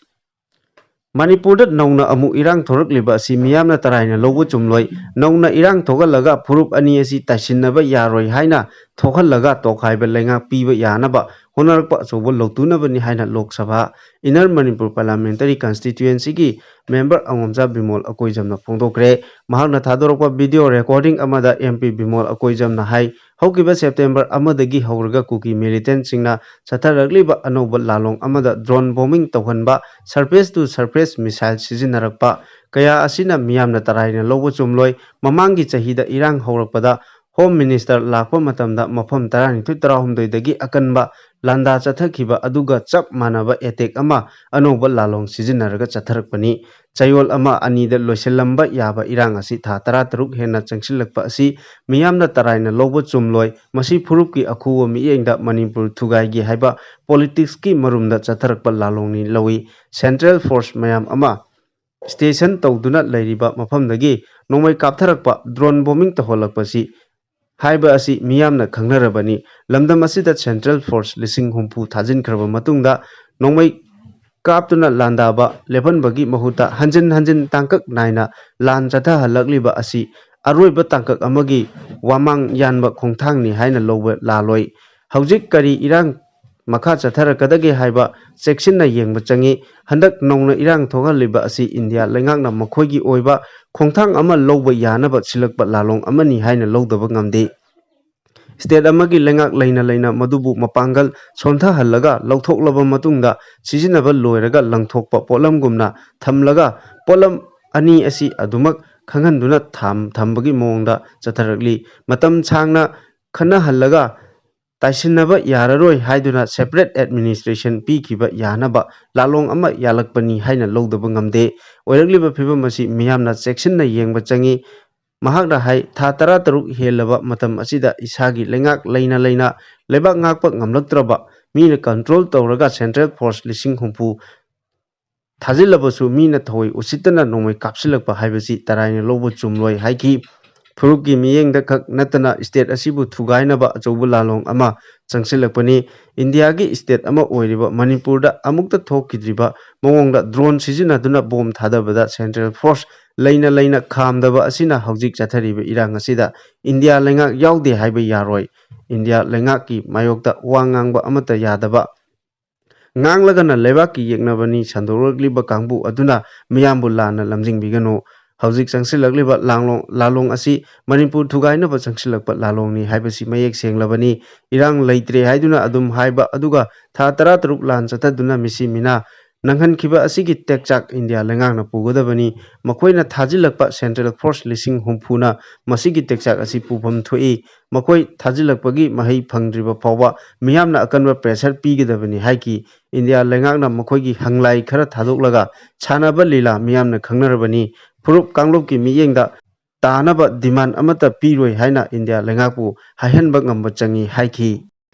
ꯃꯅꯤꯄꯨꯔꯗ ꯅꯧꯅ ꯑꯃꯨꯛ ꯏꯔꯥꯡ ꯊꯣꯔꯛꯂꯤꯕ ꯑꯁꯤ ꯃꯤꯌꯥꯝꯅ ꯇꯔꯥꯏꯅ ꯂꯧꯕ ꯆꯨꯝꯂꯣꯏ꯫ ꯅꯧꯅ ꯏꯔꯥꯡ ꯊꯣꯛꯍꯜꯂꯒ ꯐꯨꯔꯨꯞ ꯑꯅꯤ ꯑꯁꯤ ꯇꯥꯏꯁꯤꯟꯅꯕ ꯌꯥꯔꯣꯏ ꯍꯥꯏꯅ ꯊꯣꯛꯍꯜꯂꯒ ꯇꯣꯈꯥꯏꯕ ꯂꯩꯉꯥꯛ ꯄꯤꯕ ꯌꯥꯅꯕ ꯍꯣꯠꯅꯔꯛꯄ ꯑꯆꯧꯕ ꯂꯧꯇꯨꯅꯕꯅꯤ ꯍꯥꯏꯅ Lok Sabha Inner Manipur Parliamentary Constituency ꯒꯤ member ꯑꯉꯣꯝꯆꯥ ꯕꯤꯃꯣꯜ ꯑꯀꯣꯏꯖꯝꯅ ꯐꯣꯡꯗꯣꯛꯈ꯭ꯔꯦ꯫ ꯃꯍꯥꯛꯅ ꯊꯥꯗꯣꯔꯛꯄ video recording ꯑꯃꯗ M P ꯕꯤꯃꯣꯜ ꯑꯀꯣꯏꯖꯝꯅ ꯍꯥꯏ, ꯍꯧꯈꯤꯕ September ꯑꯃꯗꯒꯤ ꯍꯧꯔꯒ ꯀꯨꯀꯤ militant ꯁꯤꯡꯅ ꯆꯠꯊꯔꯛꯂꯤꯕ ꯑꯅꯧꯕ ꯂꯥꯂꯣꯡ ꯑꯃꯗ drone bombing ꯇꯧꯍꯟꯕ, surface to surface missile ꯁꯤꯖꯤꯟꯅꯔꯛꯄ ꯀꯌꯥ ꯑꯁꯤꯅ ꯃꯤꯌꯥꯝꯅ ꯇꯔꯥꯏꯅ ꯂꯧꯕ ꯆꯨꯝꯂꯣꯏ꯫ ꯃꯃꯥꯡꯒꯤ ꯆꯍꯤꯗ ꯏꯔꯥꯡ ꯍꯧꯔꯛꯄꯗ Home Minister ꯂꯥꯛꯄ ꯃꯇꯝꯗ ꯃꯐꯝ ꯇꯔꯥꯅꯤꯊꯣꯏ ꯇꯔꯥꯍꯨꯝꯗꯣꯏꯗꯒꯤ ꯑꯀꯟꯕ ꯂꯥꯟꯗꯥ ꯆꯠꯊꯈꯤꯕ ꯑꯗꯨꯒ ꯆꯞ ꯃꯥꯟꯅꯕ attack ꯑꯃ ꯑꯅꯧꯕ ꯂꯥꯂꯣꯡ ꯁꯤꯖꯤꯟꯅꯔꯒ ꯆꯠꯊꯔꯛꯄꯅꯤ꯫ ꯆꯌꯣꯜ ꯑꯃ ꯑꯅꯤꯗ ꯂꯣꯏꯁꯤꯜꯂꯝꯕ ꯌꯥꯕ ꯏꯔꯥꯡ ꯑꯁꯤ ꯊꯥ ꯇꯔꯥꯇꯔꯨꯛ ꯍꯦꯟꯅ ꯆꯪꯁꯤꯜꯂꯛꯄ ꯑꯁꯤ ꯃꯤꯌꯥꯝꯅ ꯇꯔꯥꯏꯅ ꯂꯧꯕ ꯆꯨꯝꯂꯣꯏ꯫ ꯃꯁꯤ ꯐꯨꯔꯨꯞꯀꯤ ꯑꯈꯨꯕ ꯃꯤꯠꯌꯦꯡꯗ ꯃꯅꯤꯄꯨꯔ ꯊꯨꯒꯥꯏꯒꯦ ꯍꯥꯏꯕ politics ꯀꯤ ꯃꯔꯨꯝꯗ ꯆꯠꯊꯔꯛꯄ ꯂꯥꯂꯣꯡꯅꯤ ꯂꯧꯏ꯫ Central force ꯃꯌꯥꯝ ꯑꯃ station ꯇꯧꯗꯨꯅ ꯂꯩꯔꯤꯕ ꯃꯐꯝꯗꯒꯤ ꯅꯣꯡꯃꯩ ꯀꯥꯞꯊꯔꯛꯄ, drone bombing ꯇꯧꯍꯜꯂꯛꯄꯁꯤ ꯍꯥꯏꯕ ꯑꯁꯤ ꯃꯤꯌꯥꯝꯅ ꯈꯪꯅꯔꯕꯅꯤ꯫ ꯂꯝꯗꯝ ꯑꯁꯤꯗ central force ꯂꯤꯁꯤꯡ ꯍꯨꯝꯐꯨ ꯊꯥꯖꯤꯟꯈ꯭ꯔꯕ ꯃꯇꯨꯡꯗ ꯅꯣꯡꯃꯩ ꯀꯥꯞꯇꯨꯅ ꯂꯥꯟꯗꯥꯕ ꯂꯦꯞꯍꯟꯕꯒꯤ ꯃꯍꯨꯠꯇ ꯍꯟꯖꯤꯟ ꯍꯟꯖꯤꯟ ꯇꯥꯡꯀꯛ ꯅꯥꯏꯅ ꯂꯥꯟ ꯆꯠꯊꯍꯜꯂꯛꯂꯤꯕ ꯑꯁꯤ ꯑꯔꯣꯏꯕ ꯇꯥꯡꯀꯛ ꯑꯃꯒꯤ ꯋꯥꯃꯥꯡ ꯌꯥꯟꯕ ꯈꯣꯡꯊꯥꯡꯅꯤ ꯍꯥꯏꯅ ꯂꯧꯕ ꯂꯥꯜꯂꯣꯏ꯫ ꯍꯧꯖꯤꯛ ꯀꯔꯤ ꯏꯔꯥꯡ ꯃꯈꯥ ꯆꯠꯊꯔꯛꯀꯗꯒꯦ ꯍꯥꯏꯕ ꯆꯦꯛꯁꯤꯟꯅ ꯌꯦꯡꯕ ꯆꯪꯏ꯫ ꯍꯟꯗꯛ ꯅꯧꯅ ꯏꯔꯥꯡ ꯊꯣꯛꯍꯜꯂꯤꯕ ꯑꯁꯤ ꯏꯟꯗꯤꯌꯥ ꯂꯩꯉꯥꯛꯅ ꯃꯈꯣꯏꯒꯤ ꯑꯣꯏꯕ ꯈꯣꯡꯊꯥꯡ ꯑꯃ ꯂꯧꯕ ꯌꯥꯅꯕ ꯁꯤꯜꯂꯛꯄ ꯂꯥꯂꯣꯡ ꯑꯃꯅꯤ ꯍꯥꯏꯅ ꯂꯧꯗꯕ ꯉꯝꯗꯦ꯫ ꯁ꯭ꯇꯦꯠ ꯑꯃꯒꯤ ꯂꯩꯉꯥꯛ ꯂꯩꯅ ꯂꯩꯅ ꯃꯗꯨꯕꯨ ꯃꯄꯥꯡꯒꯜ ꯁꯣꯟꯊꯍꯜꯂꯒ ꯂꯧꯊꯣꯛꯂꯕ ꯃꯇꯨꯡꯗ ꯁꯤꯖꯤꯟꯅꯕ ꯂꯣꯏꯔꯒ ꯂꯪꯊꯣꯛꯄ ꯄꯣꯠꯂꯝꯒꯨꯝꯅ ꯊꯝꯂꯒ ꯄꯣꯠꯂꯝ ꯑꯅꯤ ꯑꯁꯤ ꯑꯗꯨꯃꯛ ꯈꯪꯍꯟꯗꯨꯅ ꯊꯝ-, ꯊꯝꯕꯒꯤ ꯃꯑꯣꯡꯗ ꯆꯠꯊꯔꯛꯂꯤ꯫ ꯃꯇꯝ ꯁꯥꯡꯅ ꯈꯟꯅꯍꯜꯂꯒ ꯇꯥꯏꯁꯤꯟꯅꯕ ꯌꯥꯔꯔꯣꯏ ꯍꯥꯏꯗꯨꯅ separate administration ꯄꯤꯈꯤꯕ ꯌꯥꯅꯕ ꯂꯥꯂꯣꯡ ꯑꯃ ꯌꯥꯜꯂꯛꯄꯅꯤ ꯍꯥꯏꯅ ꯂꯧꯗꯕ ꯉꯝꯗꯦ꯫ ꯑꯣꯏꯔꯛꯂꯤꯕ ꯐꯤꯕꯝ ꯑꯁꯤ ꯃꯤꯌꯥꯝꯅ ꯆꯦꯛꯁꯤꯟꯅ ꯌꯦꯡꯕ ꯆꯪꯏ꯫ ꯃꯍꯥꯛꯅ ꯍꯥꯏ, ꯊꯥ ꯇꯔꯥꯇꯔꯨꯛ ꯍꯦꯜꯂꯕ ꯃꯇꯝ ꯑꯁꯤꯗ ꯏꯁꯥꯒꯤ ꯂꯩꯉꯥꯛ ꯂꯩꯅ ꯂꯩꯅ ꯂꯩꯕꯥꯛ ꯉꯥꯛꯄ ꯉꯝꯂꯛꯇ꯭ꯔꯕ, ꯃꯤꯅ control ꯇꯧꯔꯒ central force ꯂꯤꯁꯤꯡ ꯍꯨꯝꯐꯨ ꯊꯥꯖꯤꯜꯂꯕꯁꯨ ꯃꯤꯅ ꯊꯑꯣꯏ ꯎꯁꯤꯠꯇꯅ ꯅꯣꯡꯃꯩ ꯀꯥꯞꯁꯤꯜꯂꯛꯄ ꯍꯥꯏꯕꯁꯤ ꯇꯔꯥꯏꯅ ꯂꯧꯕ ꯆꯨꯝꯂꯣꯏ ꯍꯥꯏꯈꯤ꯫ ꯐꯨꯔꯨꯞꯀꯤ ꯃꯤꯠꯌꯦꯡꯗ ꯈꯛ ꯅꯠꯇꯅ ꯁ꯭ꯇꯦꯠ ꯑꯁꯤꯕꯨ ꯊꯨꯒꯥꯏꯅꯕ ꯑꯆꯧꯕ ꯂꯥꯂꯣꯡ ꯑꯃ ꯆꯪꯁꯤꯜꯂꯛꯄꯅꯤ꯫ ꯏꯟꯗꯤꯌꯥꯒꯤ ꯁ꯭ꯇꯦꯠ ꯑꯃ ꯑꯣꯏꯔꯤꯕ ꯃꯅꯤꯄꯨꯔꯗ ꯑꯃꯨꯛꯇ ꯊꯣꯛꯈꯤꯗ꯭ꯔꯤꯕ ꯃꯑꯣꯡꯗ drone ꯁꯤꯖꯤꯟꯅꯗꯨꯅ ꯕꯣꯝ ꯊꯥꯗꯕꯗ central force ꯂꯩꯅ ꯂꯩꯅ ꯈꯥꯝꯗꯕ ꯑꯁꯤꯅ ꯍꯧꯖꯤꯛ ꯆꯠꯊꯔꯤꯕ ꯏꯔꯥꯡ ꯑꯁꯤꯗ ꯏꯟꯗꯤꯌꯥ ꯂꯩꯉꯥꯛ ꯌꯥꯎꯗꯦ ꯍꯥꯏꯕ ꯌꯥꯔꯣꯏ꯫ ꯏꯟꯗꯤꯌꯥ ꯂꯩꯉꯥꯛꯀꯤ ꯃꯥꯌꯣꯛꯇ ꯋꯥ ꯉꯥꯡꯕ ꯑꯃꯠꯇ ꯌꯥꯗꯕ, ꯉꯥꯡꯂꯒꯅ ꯂꯩꯕꯥꯛꯀꯤ ꯌꯦꯛꯅꯕꯅꯤ ꯁꯟꯗꯣꯔꯛꯂꯤꯕ ꯀꯥꯡꯕꯨ ꯑꯗꯨꯅ ꯃꯤꯌꯥꯝꯕꯨ ꯂꯥꯟꯅ ꯂꯝꯖꯤꯡꯕꯤꯒꯅꯨ꯫ ꯍꯧꯖꯤꯛ ꯆꯪꯁꯤꯜꯂꯛꯂꯤꯕ ꯂꯥꯡꯂꯣꯡ-, ꯂꯥꯂꯣꯡ ꯑꯁꯤ ꯃꯅꯤꯄꯨꯔ ꯊꯨꯒꯥꯏꯅꯕ ꯆꯪꯁꯤꯜꯂꯛꯄ ꯂꯥꯂꯣꯡꯅꯤ ꯍꯥꯏꯕꯁꯤ ꯃꯌꯦꯛ ꯁꯦꯡꯂꯕꯅꯤ꯫ ꯏꯔꯥꯡ ꯂꯩꯇ꯭ꯔꯦ ꯍꯥꯏꯗꯨꯅ ꯑꯗꯨꯝ ꯍꯥꯏꯕ, ꯑꯗꯨꯒ ꯊꯥ ꯇꯔꯥꯇꯔꯨꯛ ꯂꯥꯟ ꯆꯠꯊꯗꯨꯅ ꯃꯤꯁꯤ ꯃꯤꯅꯥ ꯅꯪꯍꯟꯈꯤꯕ ꯑꯁꯤꯒꯤ ꯇꯦꯛꯆꯥꯛ ꯏꯟꯗꯤꯌꯥ ꯂꯩꯉꯥꯛꯅ ꯄꯨꯒꯗꯕꯅꯤ꯫ ꯃꯈꯣꯏꯅ ꯊꯥꯖꯤꯜꯂꯛꯄ central force ꯂꯤꯁꯤꯡ ꯍꯨꯝꯐꯨꯅ ꯃꯁꯤꯒꯤ ꯇꯦꯛꯆꯥꯛ ꯑꯁꯤ ꯄꯨꯐꯝ ꯊꯣꯛꯏ꯫ ꯃꯈꯣꯏ ꯊꯥꯖꯤꯜꯂꯛꯄꯒꯤ ꯃꯍꯩ ꯐꯪꯗ꯭ꯔꯤꯕ ꯐꯥꯎꯕ ꯃꯤꯌꯥꯝꯅ ꯑꯀꯟꯕ pressure ꯄꯤꯒꯗꯕꯅꯤ ꯍꯥꯏꯈꯤ꯫ ꯏꯟꯗꯤꯌꯥ ꯂꯩꯉꯥꯛꯅ ꯃꯈꯣꯏꯒꯤ ꯍꯪꯂꯥꯏ ꯈꯔ ꯊꯥꯗꯣꯛꯂꯒ ꯁꯥꯟꯅꯕ ꯂꯤꯂꯥ ꯃꯤꯌꯥꯝꯅ ꯈꯪꯅꯔꯕꯅꯤ꯫ ꯐꯨꯔꯨꯞ ꯀꯥꯡꯂꯨꯞꯀꯤ ꯃꯤꯠꯌꯦꯡꯗ ꯇꯥꯅꯕ demand ꯑꯃꯠꯇ ꯄꯤꯔꯣꯏ ꯍꯥꯏꯅ ꯏꯟꯗꯤꯌꯥ ꯂꯩꯉꯥꯛꯄꯨ ꯍꯥꯏꯍꯟꯕ ꯉꯝꯕ ꯆꯪꯏ ꯍꯥꯏꯈꯤ꯫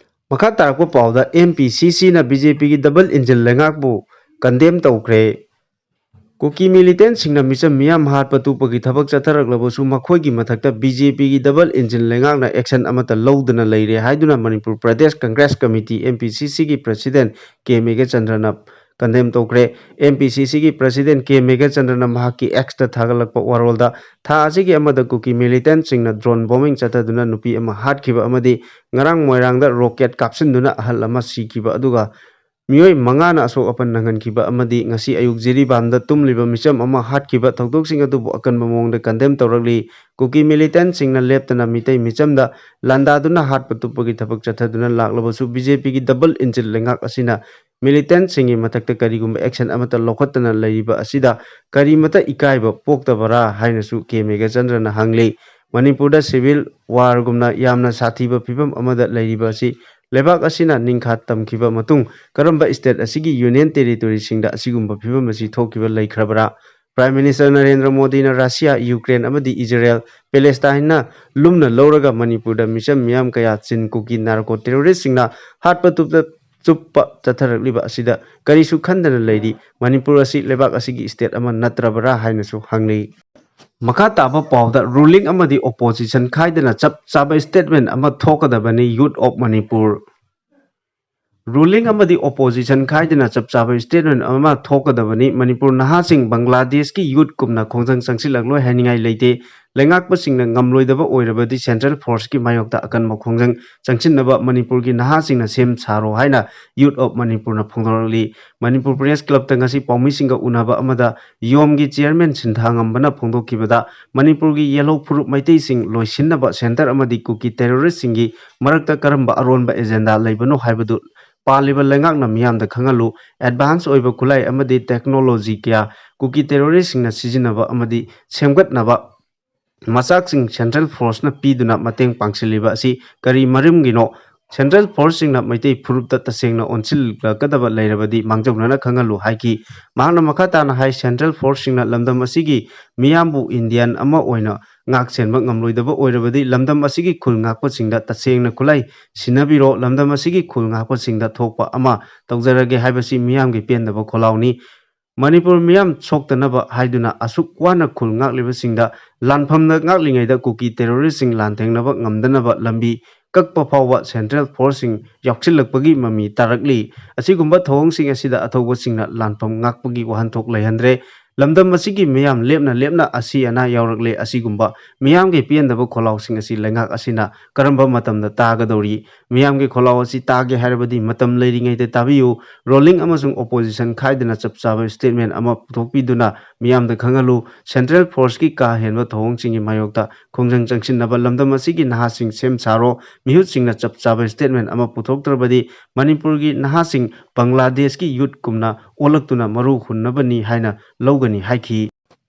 ꯃꯈꯥ ꯇꯥꯔꯛꯄ ꯄꯥꯎꯗ, M P C C ꯅ B J P ꯒꯤ double engine ꯂꯩꯉꯥꯛꯄꯨ condemn ꯇꯧꯈ꯭ꯔꯦ꯫ ꯀꯨꯀꯤ militantꯁꯤꯡꯅ ꯃꯤꯆꯝ ꯃꯤꯌꯥꯝ ꯍꯥꯠꯄ ꯇꯨꯞꯄꯒꯤ ꯊꯕꯛ ꯆꯠꯊꯔꯛꯂꯕꯁꯨ ꯃꯈꯣꯏꯒꯤ ꯃꯊꯛꯇ B J P ꯒꯤ double engine ꯂꯩꯉꯥꯛꯅ action ꯑꯃꯠꯇ ꯂꯧꯗꯅ ꯂꯩꯔꯦ ꯍꯥꯏꯗꯨꯅ Manipur Pradesh Congress committee, M P C C ꯒꯤ president K ꯃꯦꯘꯆꯟꯗ꯭ꯔꯅ condemn ꯇꯧꯈ꯭ꯔꯦ꯫ M P C Cꯒꯤ president K ꯃꯦꯘꯆꯟꯗ꯭ꯔꯅ ꯃꯍꯥꯛꯀꯤ Xꯇ ꯊꯥꯒꯠꯂꯛꯄ ꯋꯥꯔꯣꯜꯗ, ꯊꯥ ꯑꯁꯤꯒꯤ ꯑꯃꯗ ꯀꯨꯀꯤ militantꯁꯤꯡꯅ drone bombing ꯆꯠꯊꯗꯨꯅ ꯅꯨꯄꯤ ꯑꯃ ꯍꯥꯠꯈꯤꯕ ꯑꯃꯗꯤ ꯉꯔꯥꯡ ꯃꯣꯏꯔꯥꯡꯗ rocket ꯀꯥꯞꯁꯤꯟꯗꯨꯅ ꯑꯍꯜ ꯑꯃ ꯁꯤꯈꯤꯕ, ꯑꯗꯨꯒ ꯃꯤꯑꯣꯏ ꯃꯉꯥꯅ ꯑꯁꯣꯛ ꯑꯄꯟ ꯅꯪꯍꯟꯈꯤꯕ ꯑꯃꯗꯤ ꯉꯁꯤ ꯑꯌꯨꯛ ꯖꯤꯔꯤꯕꯥꯝꯗ ꯇꯨꯝꯂꯤꯕ ꯃꯤꯆꯝ ꯑꯃ ꯍꯥꯠꯈꯤꯕ ꯊꯧꯗꯣꯛꯁꯤꯡ ꯑꯗꯨꯕꯨ ꯑꯀꯟꯕ ꯃꯑꯣꯡꯗ condemn ꯇꯧꯔꯛꯂꯤ꯫ ꯀꯨꯀꯤ militantꯁꯤꯡꯅ ꯂꯦꯞꯇꯅ ꯃꯤꯇꯩ ꯃꯤꯆꯝꯗ ꯂꯥꯟꯗꯥꯗꯨꯅ ꯍꯥꯠꯄ ꯇꯨꯞꯄꯒꯤ ꯊꯕꯛ ꯆꯠꯊꯗꯨꯅ ꯂꯥꯛꯂꯕꯁꯨ, B J Pꯒꯤ double engine ꯂꯩꯉꯥꯛ ꯑꯁꯤꯅ militantꯁꯤꯡꯒꯤ ꯃꯊꯛꯇ ꯀꯔꯤꯒꯨꯝꯕ action ꯑꯃꯠꯇ ꯂꯧꯈꯠꯇꯅ ꯂꯩꯔꯤꯕ ꯑꯁꯤꯗ ꯀꯔꯤꯃꯇ ꯏꯀꯥꯏꯕ ꯄꯣꯛꯇꯕꯔꯥ ꯍꯥꯏꯅꯁꯨ K ꯃꯦꯘꯆꯟꯗ꯭ꯔꯅ ꯍꯪꯂꯤ꯫ ꯃꯅꯤꯄꯨꯔꯗ civil warꯒꯨꯝꯅ ꯌꯥꯝꯅ ꯁꯥꯊꯤꯕ ꯐꯤꯕꯝ ꯑꯃꯗ ꯂꯩꯔꯤꯕ ꯑꯁꯤ ꯂꯩꯕꯥꯛ ꯑꯁꯤꯅ ꯅꯤꯡꯈꯥ ꯇꯝꯈꯤꯕ ꯃꯇꯨꯡ ꯀꯔꯝꯕ state ꯑꯁꯤꯒꯤ union territoryꯁꯤꯡꯗ ꯑꯁꯤꯒꯨꯝꯕ ꯐꯤꯕꯝ ꯑꯁꯤ ꯊꯣꯛꯈꯤꯕ ꯂꯩꯈ꯭ꯔꯕꯔꯥ? Prime Minister ꯅꯔꯦꯟꯗ꯭ꯔ ꯃꯣꯗꯤꯅ ꯔꯁꯤꯌꯥ, ꯌꯨꯀ꯭ꯔꯦꯟ ꯑꯃꯗꯤ ꯏꯖꯔꯦꯜ, ꯄꯦꯂꯦꯁꯇꯥꯏꯟꯅ ꯂꯨꯝꯅ ꯂꯧꯔꯒ ꯃꯅꯤꯄꯨꯔꯗ ꯃꯤꯆꯝ ꯃꯤꯌꯥꯝ ꯀꯌꯥ ꯆꯤꯟ ꯀꯨꯀꯤ narco terroristꯁꯤꯡꯅ ꯍꯥꯠꯄ ꯇꯨꯞꯇ ꯆꯨꯞꯄ ꯆꯠꯊꯔꯛꯂꯤꯕ ꯑꯁꯤꯗ ꯀꯔꯤꯁꯨ ꯈꯟꯗꯅ ꯂꯩꯔꯤ? ꯃꯅꯤꯄꯨꯔ ꯑꯁꯤ ꯂꯩꯕꯥꯛ ꯑꯁꯤꯒꯤ state ꯑꯃ ꯅꯠꯇ꯭ꯔꯕꯔꯥ ꯍꯥꯏꯅꯁꯨ ꯍꯪꯂꯤ꯫ ꯃꯈꯥ ꯇꯥꯕ ꯄꯥꯎꯗ, ruling ꯑꯃꯗꯤ opposition ꯈꯥꯏꯗꯅ ꯆꯞ ꯆꯥꯕ statement ꯑꯃ ꯊꯣꯛꯀꯗꯕꯅꯤ, Youth of Manipur꯫ Ruling ꯑꯃꯗꯤ opposition ꯈꯥꯏꯗꯅ ꯆꯞ ꯆꯥꯕ statement ꯑꯃ ꯊꯣꯛꯀꯗꯕꯅꯤ꯫ ꯃꯅꯤꯄꯨꯔ ꯅꯍꯥꯁꯤꯡ ꯕꯪꯒ꯭ꯂꯥꯗꯦꯁꯀꯤ youthꯀꯨꯝꯅ ꯈꯣꯡꯖꯪ ꯆꯪꯁꯤꯜꯂꯛꯂꯣꯏ ꯍꯥꯏꯅꯤꯡꯉꯥꯏ ꯂꯩꯇꯦ꯫ ꯂꯩꯉꯥꯛꯄꯁꯤꯡꯅ ꯉꯝꯂꯣꯏꯗꯕ ꯑꯣꯏꯔꯕꯗꯤ central forceꯀꯤ ꯃꯥꯌꯣꯛꯇ ꯑꯀꯟꯕ ꯈꯣꯡꯖꯪ ꯆꯪꯁꯤꯟꯅꯕ ꯃꯅꯤꯄꯨꯔꯒꯤ ꯅꯍꯥꯁꯤꯡꯅ ꯁꯦꯝ ꯁꯥꯔꯣ ꯍꯥꯏꯅ Youth of Manipurꯅ ꯐꯣꯡꯗꯣꯔꯛꯂꯤ꯫ ꯃꯅꯤꯄꯨꯔ Press Clubꯇ ꯉꯁꯤ ꯄꯥꯎꯃꯤꯁꯤꯡꯒ ꯎꯅꯕ ꯑꯃꯗ ꯌꯣꯝꯒꯤ chairman ꯁꯤꯟꯊꯥꯉꯝꯕꯅ ꯐꯣꯡꯗꯣꯛꯈꯤꯕꯗ, ꯃꯅꯤꯄꯨꯔꯒꯤ ꯌꯦꯜꯍꯧ ꯐꯨꯔꯨꯞ ꯃꯩꯇꯩꯁꯤꯡ ꯂꯣꯏꯁꯤꯟꯅꯕ centre ꯑꯃꯗꯤ ꯀꯨꯀꯤ terroristꯁꯤꯡꯒꯤ ꯃꯔꯛꯇ ꯀꯔꯝꯕ ꯑꯔꯣꯟꯕ agenda ꯂꯩꯕꯅꯣ ꯍꯥꯏꯕꯗꯨ ꯄꯥꯜꯂꯤꯕ ꯂꯩꯉꯥꯛꯅ ꯃꯤꯌꯥꯝꯗ ꯈꯪꯍꯜꯂꯨ꯫ Advance ꯑꯣꯏꯕ ꯈꯨꯠꯂꯥꯏ ꯑꯃꯗꯤ technology ꯀꯌꯥ ꯀꯨꯀꯤ terroristꯁꯤꯡꯅ ꯁꯤꯖꯤꯟꯅꯕ ꯑꯃꯗꯤ ꯁꯦꯝꯒꯠꯅꯕ ꯃꯆꯥꯛꯁꯤꯡ central forceꯅ ꯄꯤꯗꯨꯅ ꯃꯇꯦꯡ ꯄꯥꯡꯁꯤꯜꯂꯤꯕ ꯑꯁꯤ ꯀꯔꯤ ꯃꯔꯝꯒꯤꯅꯣ? Central forceꯁꯤꯡꯅ ꯃꯩꯇꯩ ꯐꯨꯔꯨꯞꯇ ꯇꯁꯦꯡꯅ ꯑꯣꯟꯁꯤꯜꯂꯛꯀꯗꯕ ꯂꯩꯔꯕꯗꯤ ꯃꯥꯡꯖꯧꯅꯅ ꯈꯪꯍꯜꯂꯨ ꯍꯥꯏꯈꯤ꯫ ꯃꯍꯥꯛꯅ ꯃꯈꯥ ꯇꯥꯅ ꯍꯥꯏ, central forceꯁꯤꯡꯅ ꯂꯝꯗꯝ ꯑꯁꯤꯒꯤ ꯃꯤꯌꯥꯝꯕꯨ Indian ꯑꯃ ꯑꯣꯏꯅ ꯉꯥꯛ ꯁꯦꯟꯕ ꯉꯝꯂꯣꯏꯗꯕ ꯑꯣꯏꯔꯕꯗꯤ ꯂꯝꯗꯝ ꯑꯁꯤꯒꯤ ꯈꯨꯜ ꯉꯥꯛꯄꯁꯤꯡꯗ ꯇꯁꯦꯡꯅ ꯈꯨꯠꯂꯥꯏ ꯁꯤꯟꯅꯕꯤꯔꯣ, ꯂꯝꯗꯝ ꯑꯁꯤꯒꯤ ꯈꯨꯜ ꯉꯥꯛꯄꯁꯤꯡꯗ ꯊꯣꯛꯄ ꯑꯃ ꯇꯧꯖꯔꯒꯦ ꯍꯥꯏꯕꯁꯤ ꯃꯤꯌꯥꯝꯒꯤ ꯄꯦꯟꯗꯕ ꯈꯣꯜꯂꯥꯎꯅꯤ꯫ ꯃꯅꯤꯄꯨꯔ ꯃꯤꯌꯥꯝ ꯁꯣꯛꯇꯅꯕ ꯍꯥꯏꯗꯨꯅ ꯑꯁꯨꯛ ꯋꯥꯅ ꯈꯨꯜ ꯉꯥꯛꯂꯤꯕꯁꯤꯡꯗ ꯂꯥꯟꯐꯝꯗ ꯉꯥꯛꯂꯤꯉꯩꯗ ꯀꯨꯀꯤ terroristꯁꯤꯡ ꯂꯥꯟꯊꯦꯡꯅꯕ ꯉꯝꯗꯅꯕ ꯂꯝꯕꯤ ꯀꯛꯄ ꯐꯥꯎꯕ ꯁꯦꯟꯇ꯭ꯔꯦꯜ ꯐꯣꯔꯁꯁꯤꯡ ꯌꯥꯎꯁꯤꯜꯂꯛꯄꯒꯤ ꯃꯃꯤ ꯇꯥꯔꯛꯂꯤ꯫ ꯑꯁꯤꯒꯨꯝꯕ ꯊꯧꯑꯣꯡꯁꯤꯡ ꯑꯁꯤꯗ ꯑꯊꯧꯕꯁꯤꯡꯅ ꯂꯥꯟꯐꯝ ꯉꯥꯛꯄꯒꯤ ꯋꯥꯍꯟꯊꯣꯛ ꯂꯩꯍꯟꯗ꯭ꯔꯦ꯫ ꯂꯝꯗꯝ ꯑꯁꯤꯒꯤ ꯃꯤꯌꯥꯝ ꯂꯦꯞꯅ ꯂꯦꯞꯅ ꯑꯁꯤ ꯑꯅꯥ ꯌꯥꯎꯔꯛꯂꯦ꯫ ꯑꯁꯤꯒꯨꯝꯕ ꯃꯤꯌꯥꯝꯒꯤ ꯄꯦꯟꯗꯕ ꯈꯣꯜꯂꯥꯎꯁꯤꯡ ꯑꯁꯤ ꯂꯩꯉꯥꯛ ꯑꯁꯤꯅ ꯀꯔꯝꯕ ꯃꯇꯝꯗ ꯇꯥꯒꯗꯧꯔꯤ? ꯃꯤꯌꯥꯝꯒꯤ ꯈꯣꯜꯂꯥꯎ ꯑꯁꯤ ꯇꯥꯒꯦ ꯍꯥꯏꯔꯕꯗꯤ ꯃꯇꯝ ꯂꯩꯔꯤꯉꯩꯗ ꯇꯥꯕꯤꯌꯨ꯫ ꯔꯣꯂꯤꯡ ꯑꯃꯁꯨꯡ ꯑꯣꯄꯣꯖꯤꯁꯟ ꯈꯥꯏꯗꯅ ꯆꯞ ꯆꯥꯕ ꯁ꯭ꯇꯦꯠꯃꯦꯟ ꯑꯃ ꯄꯨꯊꯣꯛꯄꯤꯗꯨꯅ ꯃꯤꯌꯥꯝꯗ ꯈꯪꯍꯜꯂꯨ꯫ ꯁꯦꯟꯇ꯭ꯔꯦꯜ ꯐꯣꯔꯁꯀꯤ ꯀꯥ ꯍꯦꯟꯕ ꯊꯧꯑꯣꯡꯁꯤꯡꯒꯤ ꯃꯥꯌꯣꯛꯇ ꯈꯣꯡꯖꯪ ꯆꯪꯁꯤꯟꯅꯕ ꯂꯝꯗꯝ ꯑꯁꯤꯒꯤ ꯅꯍꯥꯁꯤꯡ ꯁꯦꯝ ꯁꯥꯔꯣ꯫ ꯃꯤꯍꯨꯠꯁꯤꯡꯅ ꯆꯞ ꯆꯥꯕ ꯁ꯭ꯇꯦꯠꯃꯦꯟ ꯑꯃ ꯄꯨꯊꯣꯛꯇ꯭ꯔꯕꯗꯤ ꯃꯅꯤꯄꯨꯔꯒꯤ ꯅꯍꯥꯁꯤꯡ ꯕꯪꯒ꯭ꯂꯥꯗꯦꯁꯀꯤ ꯌꯨꯠꯀꯨꯝꯅ ꯑꯣꯜꯂꯛꯇꯨꯅ ꯃꯔꯨ ꯍꯨꯟꯅꯕꯅꯤ ꯍꯥꯏꯅ ꯂꯧꯒꯅꯤ ꯍꯥꯏꯈꯤ꯫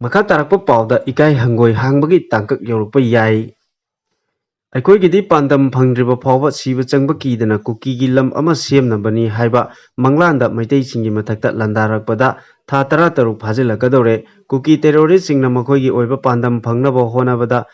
ꯃꯈꯥ ꯇꯥꯔꯛꯄ ꯄꯥꯎꯗ ꯏꯀꯥꯏ ꯍꯪꯒꯣꯏ ꯍꯥꯡꯕꯒꯤ ꯇꯥꯡꯀꯛ ꯌꯧꯔꯛꯄ ꯌꯥꯏ꯫ ꯑꯩꯈꯣꯏꯒꯤꯗꯤ ꯄꯥꯟꯗꯝ ꯐꯪꯗ꯭ꯔꯤꯕ ꯐꯥꯎꯕ ꯁꯤꯕ ꯆꯪꯕ ꯀꯤꯗꯅ ꯀꯨꯀꯤꯒꯤ ꯂꯝ ꯑꯃ ꯁꯦꯝꯅꯕꯅꯤ ꯍꯥꯏꯕ ꯃꯪꯂꯥꯟꯗ ꯃꯩꯇꯩꯁꯤꯡꯒꯤ ꯃꯊꯛꯇ ꯂꯥꯟꯗꯥꯔꯛꯄꯗ ꯊꯥ ꯇꯔꯥ ꯇꯔꯨꯛ ꯐꯥꯖꯤꯜꯂꯛꯀꯗꯧꯔꯦ꯫ ꯀꯨꯀꯤ ꯇꯦꯔꯣꯔꯤꯁꯁꯤꯡꯅ ꯃꯈꯣꯏꯒꯤ ꯑꯣꯏꯕ ꯄꯥꯟꯗꯝ ꯐꯪꯅꯕ ꯍꯣꯠꯅꯕꯗ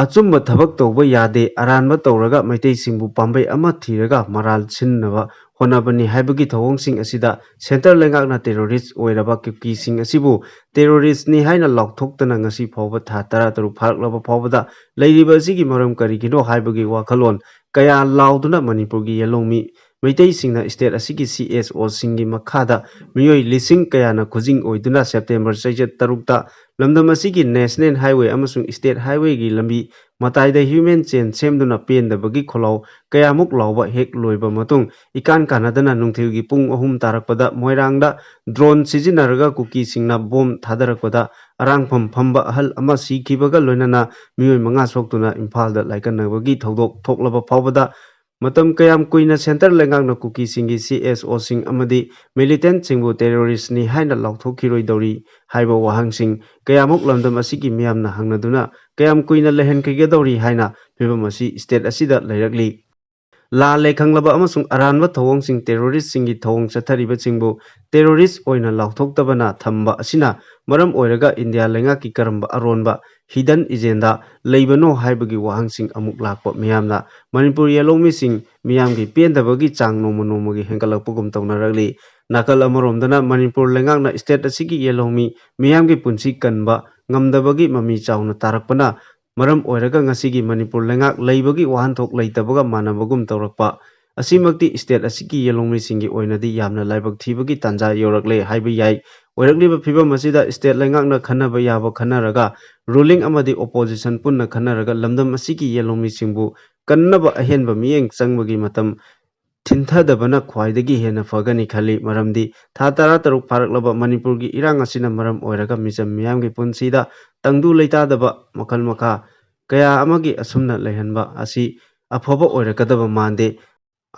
ꯑꯆꯨꯝꯕ ꯊꯕꯛ ꯇꯧꯕ ꯌꯥꯗꯦ, ꯑꯔꯥꯟꯕ ꯇꯧꯔꯒ ꯃꯩꯇꯩꯁꯤꯡꯕꯨ ꯄꯥꯝꯕꯩ ꯑꯃ ꯊꯤꯔꯒ ꯃꯔꯥꯜ ꯁꯤꯟꯅꯕ ꯍꯣꯠꯅꯕꯅꯤ ꯍꯥꯏꯕꯒꯤ ꯊꯧꯑꯣꯡꯁꯤꯡ ꯑꯁꯤꯗ ꯁꯦꯟꯇꯔ ꯂꯩꯉꯥꯛꯅ ꯇꯦꯔꯣꯔꯤꯁ ꯑꯣꯏꯔꯕ ꯀꯨꯀꯤꯁꯤꯡ ꯑꯁꯤꯕꯨ ꯇꯦꯔꯣꯔꯤꯁꯅꯤ ꯍꯥꯏꯅ ꯂꯥꯎꯊꯣꯛꯇꯅ ꯉꯁꯤ ꯐꯥꯎꯕ ꯊꯥ ꯇꯔꯥ ꯇꯔꯨꯛ ꯐꯥꯔꯛꯂꯕ ꯐꯥꯎꯕꯗ ꯂꯩꯔꯤꯕ ꯑꯁꯤꯒꯤ ꯃꯔꯝ ꯀꯔꯤꯒꯤꯅꯣ ꯍꯥꯏꯕꯒꯤ ꯋꯥꯈꯜꯂꯣꯟ ꯀꯌꯥ ꯂꯥꯎꯗꯨꯅ ꯃꯅꯤꯄꯨꯔꯒꯤ ꯌꯦꯜꯍꯧꯃꯤ ꯃꯩꯇꯩꯁꯤꯡꯅ ꯁ꯭ꯇꯦꯠ ꯑꯁꯤꯒꯤ ꯁꯤ ꯑꯦꯁ ꯑꯣꯁꯤꯡꯒꯤ ꯃꯈꯥꯗ ꯃꯤꯑꯣꯏ ꯂꯤꯁꯤꯡ ꯀꯌꯥꯅ ꯈꯨꯖꯤꯡ ꯑꯣꯏꯗꯨꯅ ꯁꯦꯞꯇꯦꯝꯕꯔ ꯆꯩꯆꯠ ꯇꯔꯨꯛꯇ ꯂꯝꯗꯝ ꯑꯁꯤꯒꯤ ꯅꯦꯁꯅꯦꯜ ꯍꯥꯏꯋꯦ ꯑꯃꯁꯨꯡ ꯁ꯭ꯇꯦꯠ ꯍꯥꯏꯋꯦꯒꯤ ꯂꯝꯕꯤ ꯃꯇꯥꯏꯗ ꯍ꯭ꯌꯨꯃꯦꯟ ꯆꯦꯟ ꯁꯦꯝꯗꯨꯅ ꯄꯦꯟꯗꯕꯒꯤ ꯈꯣꯜꯂꯥꯎ ꯀꯌꯥꯃꯨꯛ ꯂꯥꯎꯕ ꯍꯦꯛ ꯂꯣꯏꯕ ꯃꯇꯨꯡ, ꯏꯀꯥꯟ ꯀꯥꯟꯅꯗꯅ ꯅꯨꯡꯊꯤꯜꯒꯤ ꯄꯨꯡ ꯑꯍꯨꯝ ꯇꯥꯔꯛꯄꯗ ꯃꯣꯏꯔꯥꯡꯗ ꯗ꯭ꯔꯣꯟ ꯁꯤꯖꯤꯟꯅꯔꯒ ꯀꯨꯀꯤꯁꯤꯡꯅ ꯕꯣꯝ ꯊꯥꯗꯔꯛꯄꯗ ꯑꯔꯥꯡꯐꯝ ꯐꯝꯕ ꯑꯍꯜ ꯑꯃ ꯁꯤꯈꯤꯕꯒ ꯂꯣꯏꯅꯅ ꯃꯤꯑꯣꯏ ꯃꯉꯥ ꯁꯣꯛꯇꯨꯅ ꯏꯝꯐꯥꯜꯗ ꯂꯥꯏꯀꯠꯅꯕꯒꯤ ꯊꯧꯗꯣꯛ ꯊꯣꯛꯂꯕ ꯐꯥꯎꯕꯗ ꯃꯇꯝ ꯀꯌꯥꯝ ꯀꯨꯏꯅ ꯁꯦꯟꯇꯔ ꯂꯩꯉꯥꯛꯅ ꯀꯨꯀꯤꯁꯤꯡꯒꯤ ꯁꯤ ꯑꯦꯁ ꯑꯣꯁꯤꯡ ꯑꯃꯗꯤ ꯃꯤꯂꯤꯇꯦꯟꯠꯁꯤꯡꯕꯨ ꯇꯦꯔꯣꯔꯤꯁꯅꯤ ꯍꯥꯏꯅ ꯂꯥꯎꯊꯣꯛꯈꯤꯔꯣꯏꯗꯧꯔꯤ ꯍꯥꯏꯕ ꯋꯥꯍꯪꯁꯤꯡ ꯀꯌꯥꯃꯨꯛ ꯂꯝꯗꯝ ꯑꯁꯤꯒꯤ ꯃꯤꯌꯥꯝꯅ ꯍꯪꯅꯗꯨꯅ ꯀꯌꯥꯝ ꯀꯨꯏꯅ ꯂꯩꯍꯟꯈꯤꯒꯗꯧꯔꯤ ꯍꯥꯏꯅ ꯐꯤꯕꯝ ꯑꯁꯤ ꯁ꯭ꯇꯦꯠ ꯑꯁꯤꯗ ꯂꯩꯔꯛꯂꯤ꯫ ꯂꯥꯜꯂꯦ ꯈꯪꯂꯕ ꯑꯃꯁꯨꯡ ꯑꯔꯥꯟꯕ ꯊꯧꯑꯣꯡꯁꯤꯡ, ꯇꯦꯔꯣꯔꯤꯁꯁꯤꯡꯒꯤ ꯊꯧꯑꯣꯡ ꯆꯠꯊꯔꯤꯕꯁꯤꯡꯕꯨ ꯇꯦꯔꯣꯔꯤꯁ ꯑꯣꯏꯅ ꯂꯥꯎꯊꯣꯛꯇꯕꯅ ꯊꯝꯕ ꯑꯁꯤꯅ ꯃꯔꯝ ꯑꯣꯏꯔꯒ ꯏꯟꯗꯤꯌꯥ ꯂꯩꯉꯥꯛꯀꯤ ꯀꯔꯝꯕ ꯑꯔꯣꯟꯕ ꯍꯤꯗꯟ ꯑꯦꯖꯦꯟꯗꯥ ꯂꯩꯕꯅꯣ ꯍꯥꯏꯕꯒꯤ ꯋꯥꯍꯪꯁꯤꯡ ꯑꯃꯨꯛ ꯂꯥꯛꯄ ꯃꯤꯌꯥꯝꯅ ꯃꯅꯤꯄꯨꯔ ꯌꯦꯜꯍꯧꯃꯤꯁꯤꯡ ꯃꯤꯌꯥꯝꯒꯤ ꯄꯦꯟꯗꯕꯒꯤ ꯆꯥꯡ ꯅꯣꯡꯃ ꯅꯣꯡꯃꯒꯤ ꯍꯦꯟꯒꯠꯂꯛꯄꯒꯨꯝ ꯇꯧꯅꯔꯛꯂꯤ꯫ ꯅꯥꯀꯜ ꯑꯃꯔꯣꯝꯗꯅ ꯃꯅꯤꯄꯨꯔ ꯂꯩꯉꯥꯛꯅ ꯁ꯭ꯇꯦꯠ ꯑꯁꯤꯒꯤ ꯌꯦꯜꯍꯧꯃꯤ ꯃꯤꯌꯥꯝꯒꯤ ꯄꯨꯟꯁꯤ ꯀꯟꯕ ꯉꯝꯗꯕꯒꯤ ꯃꯃꯤ ꯆꯥꯎꯅ ꯇꯥꯔꯛꯄꯅ ꯃꯔꯝ ꯑꯣꯏꯔꯒ ꯉꯁꯤꯒꯤ ꯃꯅꯤꯄꯨꯔ ꯂꯩꯉꯥꯛ ꯂꯩꯕꯒꯤ ꯋꯥꯍꯟꯊꯣꯛ ꯂꯩꯇꯕꯒ ꯃꯥꯟꯅꯕꯒꯨꯝ ꯇꯧꯔꯛꯄ ꯑꯁꯤꯃꯛꯇꯤ state ꯑꯁꯤꯒꯤ ꯌꯦꯜꯍꯧꯃꯤꯁꯤꯡꯒꯤ ꯑꯣꯏꯅꯗꯤ ꯌꯥꯝꯅ ꯂꯥꯏꯕꯛ ꯊꯤꯕꯒꯤ ꯇꯥꯟꯖꯥ ꯌꯧꯔꯛꯂꯦ ꯍꯥꯏꯕ ꯌꯥꯏ꯫ ꯑꯣꯏꯔꯛꯂꯤꯕ ꯐꯤꯕꯝ ꯑꯁꯤꯗ state ꯂꯩꯉꯥꯛꯅ ꯈꯟꯅꯕ ꯌꯥꯕ ꯈꯟꯅꯔꯒ, ruling ꯑꯃꯗꯤ opposition ꯄꯨꯟꯅ ꯈꯟꯅꯔꯒ ꯂꯝꯗꯝ ꯑꯁꯤꯒꯤ ꯌꯦꯜꯍꯧꯃꯤꯁꯤꯡꯕꯨ ꯀꯟꯅꯕ ꯑꯍꯦꯟꯕ ꯃꯤꯠꯌꯦꯡ ꯆꯪꯕꯒꯤ ꯃꯇꯝ ꯊꯤꯟꯊꯗꯕꯅ ꯈ꯭ꯋꯥꯏꯗꯒꯤ ꯍꯦꯟꯅ ꯐꯒꯅꯤ ꯈꯜꯂꯤ꯫ ꯃꯔꯝꯗꯤ ꯊꯥ ꯇꯔꯥꯇꯔꯨꯛ ꯐꯥꯔꯛꯂꯕ ꯃꯅꯤꯄꯨꯔꯒꯤ ꯏꯔꯥꯡ ꯑꯁꯤꯅ ꯃꯔꯝ ꯑꯣꯏꯔꯒ ꯃꯤꯆꯝ ꯃꯤꯌꯥꯝꯒꯤ ꯄꯨꯟꯁꯤꯗ ꯇꯪꯗꯨ ꯂꯩꯇꯥꯗꯕ ꯃꯈꯜ ꯃꯈꯥ ꯀꯌꯥ ꯑꯃꯒꯤ ꯑꯁꯨꯝꯅ ꯂꯩꯍꯟꯕ ꯑꯁꯤ ꯑꯐꯕ ꯑꯣꯏꯔꯛꯀꯗꯕ ꯃꯥꯟꯗꯦ꯫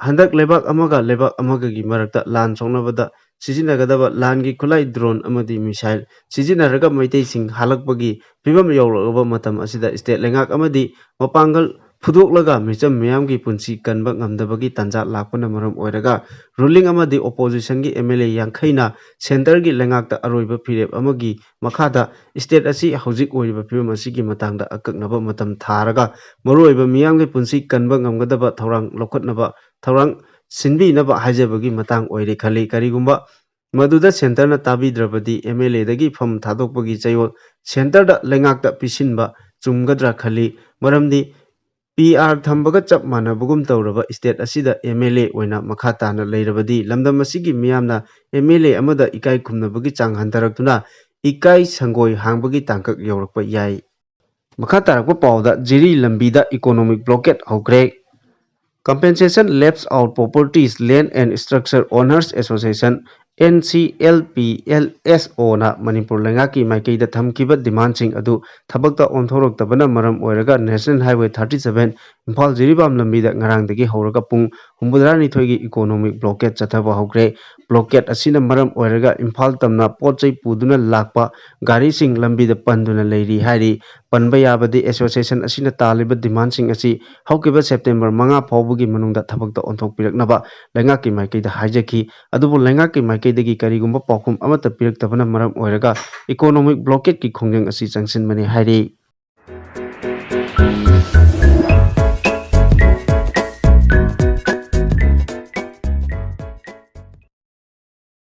ꯍꯟꯗꯛ ꯂꯩꯕꯥꯛ ꯑꯃꯒ ꯂꯩꯕꯥꯛ ꯑꯃꯒꯒꯤ ꯃꯔꯛꯇ ꯂꯥꯟ ꯁꯣꯛꯅꯕꯗ ꯁꯤꯖꯤꯟꯅꯒꯗꯕ ꯂꯥꯟꯒꯤ ꯈꯨꯠꯂꯥꯏ drone ꯑꯃꯗꯤ missile ꯁꯤꯖꯤꯟꯅꯔꯒ ꯃꯩꯇꯩꯁꯤꯡ ꯍꯥꯠꯂꯛꯄꯒꯤ ꯐꯤꯕꯝ ꯌꯧꯔꯛꯂꯕ ꯃꯇꯝ ꯑꯁꯤꯗ state ꯂꯩꯉꯥꯛ ꯑꯃꯗꯤ ꯃꯄꯥꯡꯒꯜ ꯐꯨꯗꯣꯛꯂꯒ ꯃꯤꯆꯝ ꯃꯤꯌꯥꯝꯒꯤ ꯄꯨꯟꯁꯤ ꯀꯟꯕ ꯉꯝꯗꯕꯒꯤ ꯇꯥꯟꯖꯥ ꯂꯥꯛꯄꯅ ꯃꯔꯝ ꯑꯣꯏꯔꯒ ruling ꯑꯃꯗꯤ oppositionꯒꯤ MLA ꯌꯥꯡꯈꯩꯅ centreꯒꯤ ꯂꯩꯉꯥꯛꯇ ꯑꯔꯣꯏꯕ ꯐꯤꯔꯦꯞ ꯑꯃꯒꯤ ꯃꯈꯥꯗ state ꯑꯁꯤ ꯍꯧꯖꯤꯛ ꯑꯣꯏꯔꯤꯕ ꯐꯤꯕꯝ ꯑꯁꯤꯒꯤ ꯃꯇꯥꯡꯗ ꯑꯀꯛꯅꯕ ꯃꯇꯝ ꯊꯥꯔꯒ ꯃꯔꯨꯑꯣꯏꯕ ꯃꯤꯌꯥꯝꯒꯤ ꯄꯨꯟꯁꯤ ꯀꯟꯕ ꯉꯝꯒꯗꯕ ꯊꯧꯔꯥꯡ ꯂꯧꯈꯠꯅꯕ, ꯊꯧꯔꯥꯡ ꯁꯤꯟꯕꯤꯅꯕ ꯍꯥꯏꯖꯕꯒꯤ ꯃꯇꯥꯡ ꯑꯣꯏꯔꯦ ꯈꯜꯂꯤ꯫ ꯀꯔꯤꯒꯨꯝꯕ ꯃꯗꯨꯗ centreꯅ ꯇꯥꯕꯤꯗ꯭ꯔꯕꯗꯤ MLAꯗꯒꯤ ꯐꯝ ꯊꯥꯗꯣꯛꯄꯒꯤ ꯆꯌꯣꯜ centreꯗ ꯂꯩꯉꯥꯛꯇ ꯄꯤꯁꯤꯟꯕ ꯆꯨꯝꯒꯗ꯭ꯔꯥ ꯈꯜꯂꯤ꯫ ꯃꯔꯝꯗꯤ PR ꯊꯝꯕꯒ ꯆꯞ ꯃꯥꯟꯅꯕꯒꯨꯝ ꯇꯧꯔꯕ state ꯑꯁꯤꯗ MLA ꯑꯣꯏꯅ ꯃꯈꯥ ꯇꯥꯅ ꯂꯩꯔꯕꯗꯤ ꯂꯝꯗꯝ ꯑꯁꯤꯒꯤ ꯃꯤꯌꯥꯝꯅ MLA ꯑꯃꯗ ꯏꯀꯥꯏ ꯈꯨꯝꯅꯕꯒꯤ ꯆꯥꯡ ꯍꯟꯊꯔꯛꯇꯨꯅ ꯏꯀꯥꯏ ꯁꯪꯒꯣꯏ ꯍꯥꯡꯕꯒꯤ ꯇꯥꯡꯀꯛ ꯌꯧꯔꯛꯄ ꯌꯥꯏ꯫ ꯃꯈꯥ ꯇꯥꯔꯛꯄ ꯄꯥꯎꯗ ꯖꯤꯔꯤ ꯂꯝꯕꯤꯗ economic blockade ꯍꯧꯈ꯭ꯔꯦ꯫ Compensation Lapse of Properties Land and Structure Owners Association, NCLPLSOꯅ Manipur ꯂꯩꯉꯥꯛꯀꯤ ꯃꯥꯏꯀꯩꯗ ꯊꯝꯈꯤꯕ demandꯁꯤꯡ ꯑꯗꯨ ꯊꯕꯛꯇ ꯑꯣꯟꯊꯣꯔꯛꯇꯕꯅ ꯃꯔꯝ ꯑꯣꯏꯔꯒ National Highway thirty seven Imphal Jiribam ꯂꯝꯕꯤꯗ ꯉꯔꯥꯡꯗꯒꯤ ꯍꯧꯔꯒ ꯄꯨꯡ ꯍꯨꯝꯐꯨꯇꯔꯥꯅꯤꯊꯣꯏꯒꯤ economic blockade ꯆꯠꯊꯕ ꯍꯧꯈ꯭ꯔꯦ꯫ Blockade ꯑꯁꯤꯅ ꯃꯔꯝ ꯑꯣꯏꯔꯒ ꯏꯝꯐꯥꯜ ꯇꯝꯅ ꯄꯣꯠ ꯆꯩ ꯄꯨꯗꯨꯅ ꯂꯥꯛꯄ ꯒꯥꯔꯤꯁꯤꯡ ꯂꯝꯕꯤꯗ ꯄꯟꯗꯨꯅ ꯂꯩꯔꯤ ꯍꯥꯏꯔꯤ꯫ ꯄꯟꯕ ꯌꯥꯕꯗꯤ association ꯑꯁꯤꯅ ꯇꯥꯜꯂꯤꯕ demandꯁꯤꯡ ꯑꯁꯤ ꯍꯧꯈꯤꯕ September ꯃꯉꯥ ꯐꯥꯎꯕꯒꯤ ꯃꯅꯨꯡꯗ ꯊꯕꯛꯇ ꯑꯣꯟꯊꯣꯛꯄꯤꯔꯛꯅꯕ ꯂꯩꯉꯥꯛꯀꯤ ꯃꯥꯏꯀꯩꯗ ꯍꯥꯏꯖꯈꯤ꯫ ꯑꯗꯨꯕꯨ ꯂꯩꯉꯥꯛꯀꯤ ꯃꯥꯏꯀꯩꯗꯒꯤ ꯀꯔꯤꯒꯨꯝꯕ ꯄꯥꯎꯈꯨꯝ ꯑꯃꯠꯇ ꯄꯤꯔꯛꯇꯕꯅ ꯃꯔꯝ ꯑꯣꯏꯔꯒ economic blockadeꯀꯤ ꯈꯣꯡꯖꯪ ꯑꯁꯤ ꯆꯪꯁꯤꯟꯕꯅꯤ ꯍꯥꯏꯔꯤ꯫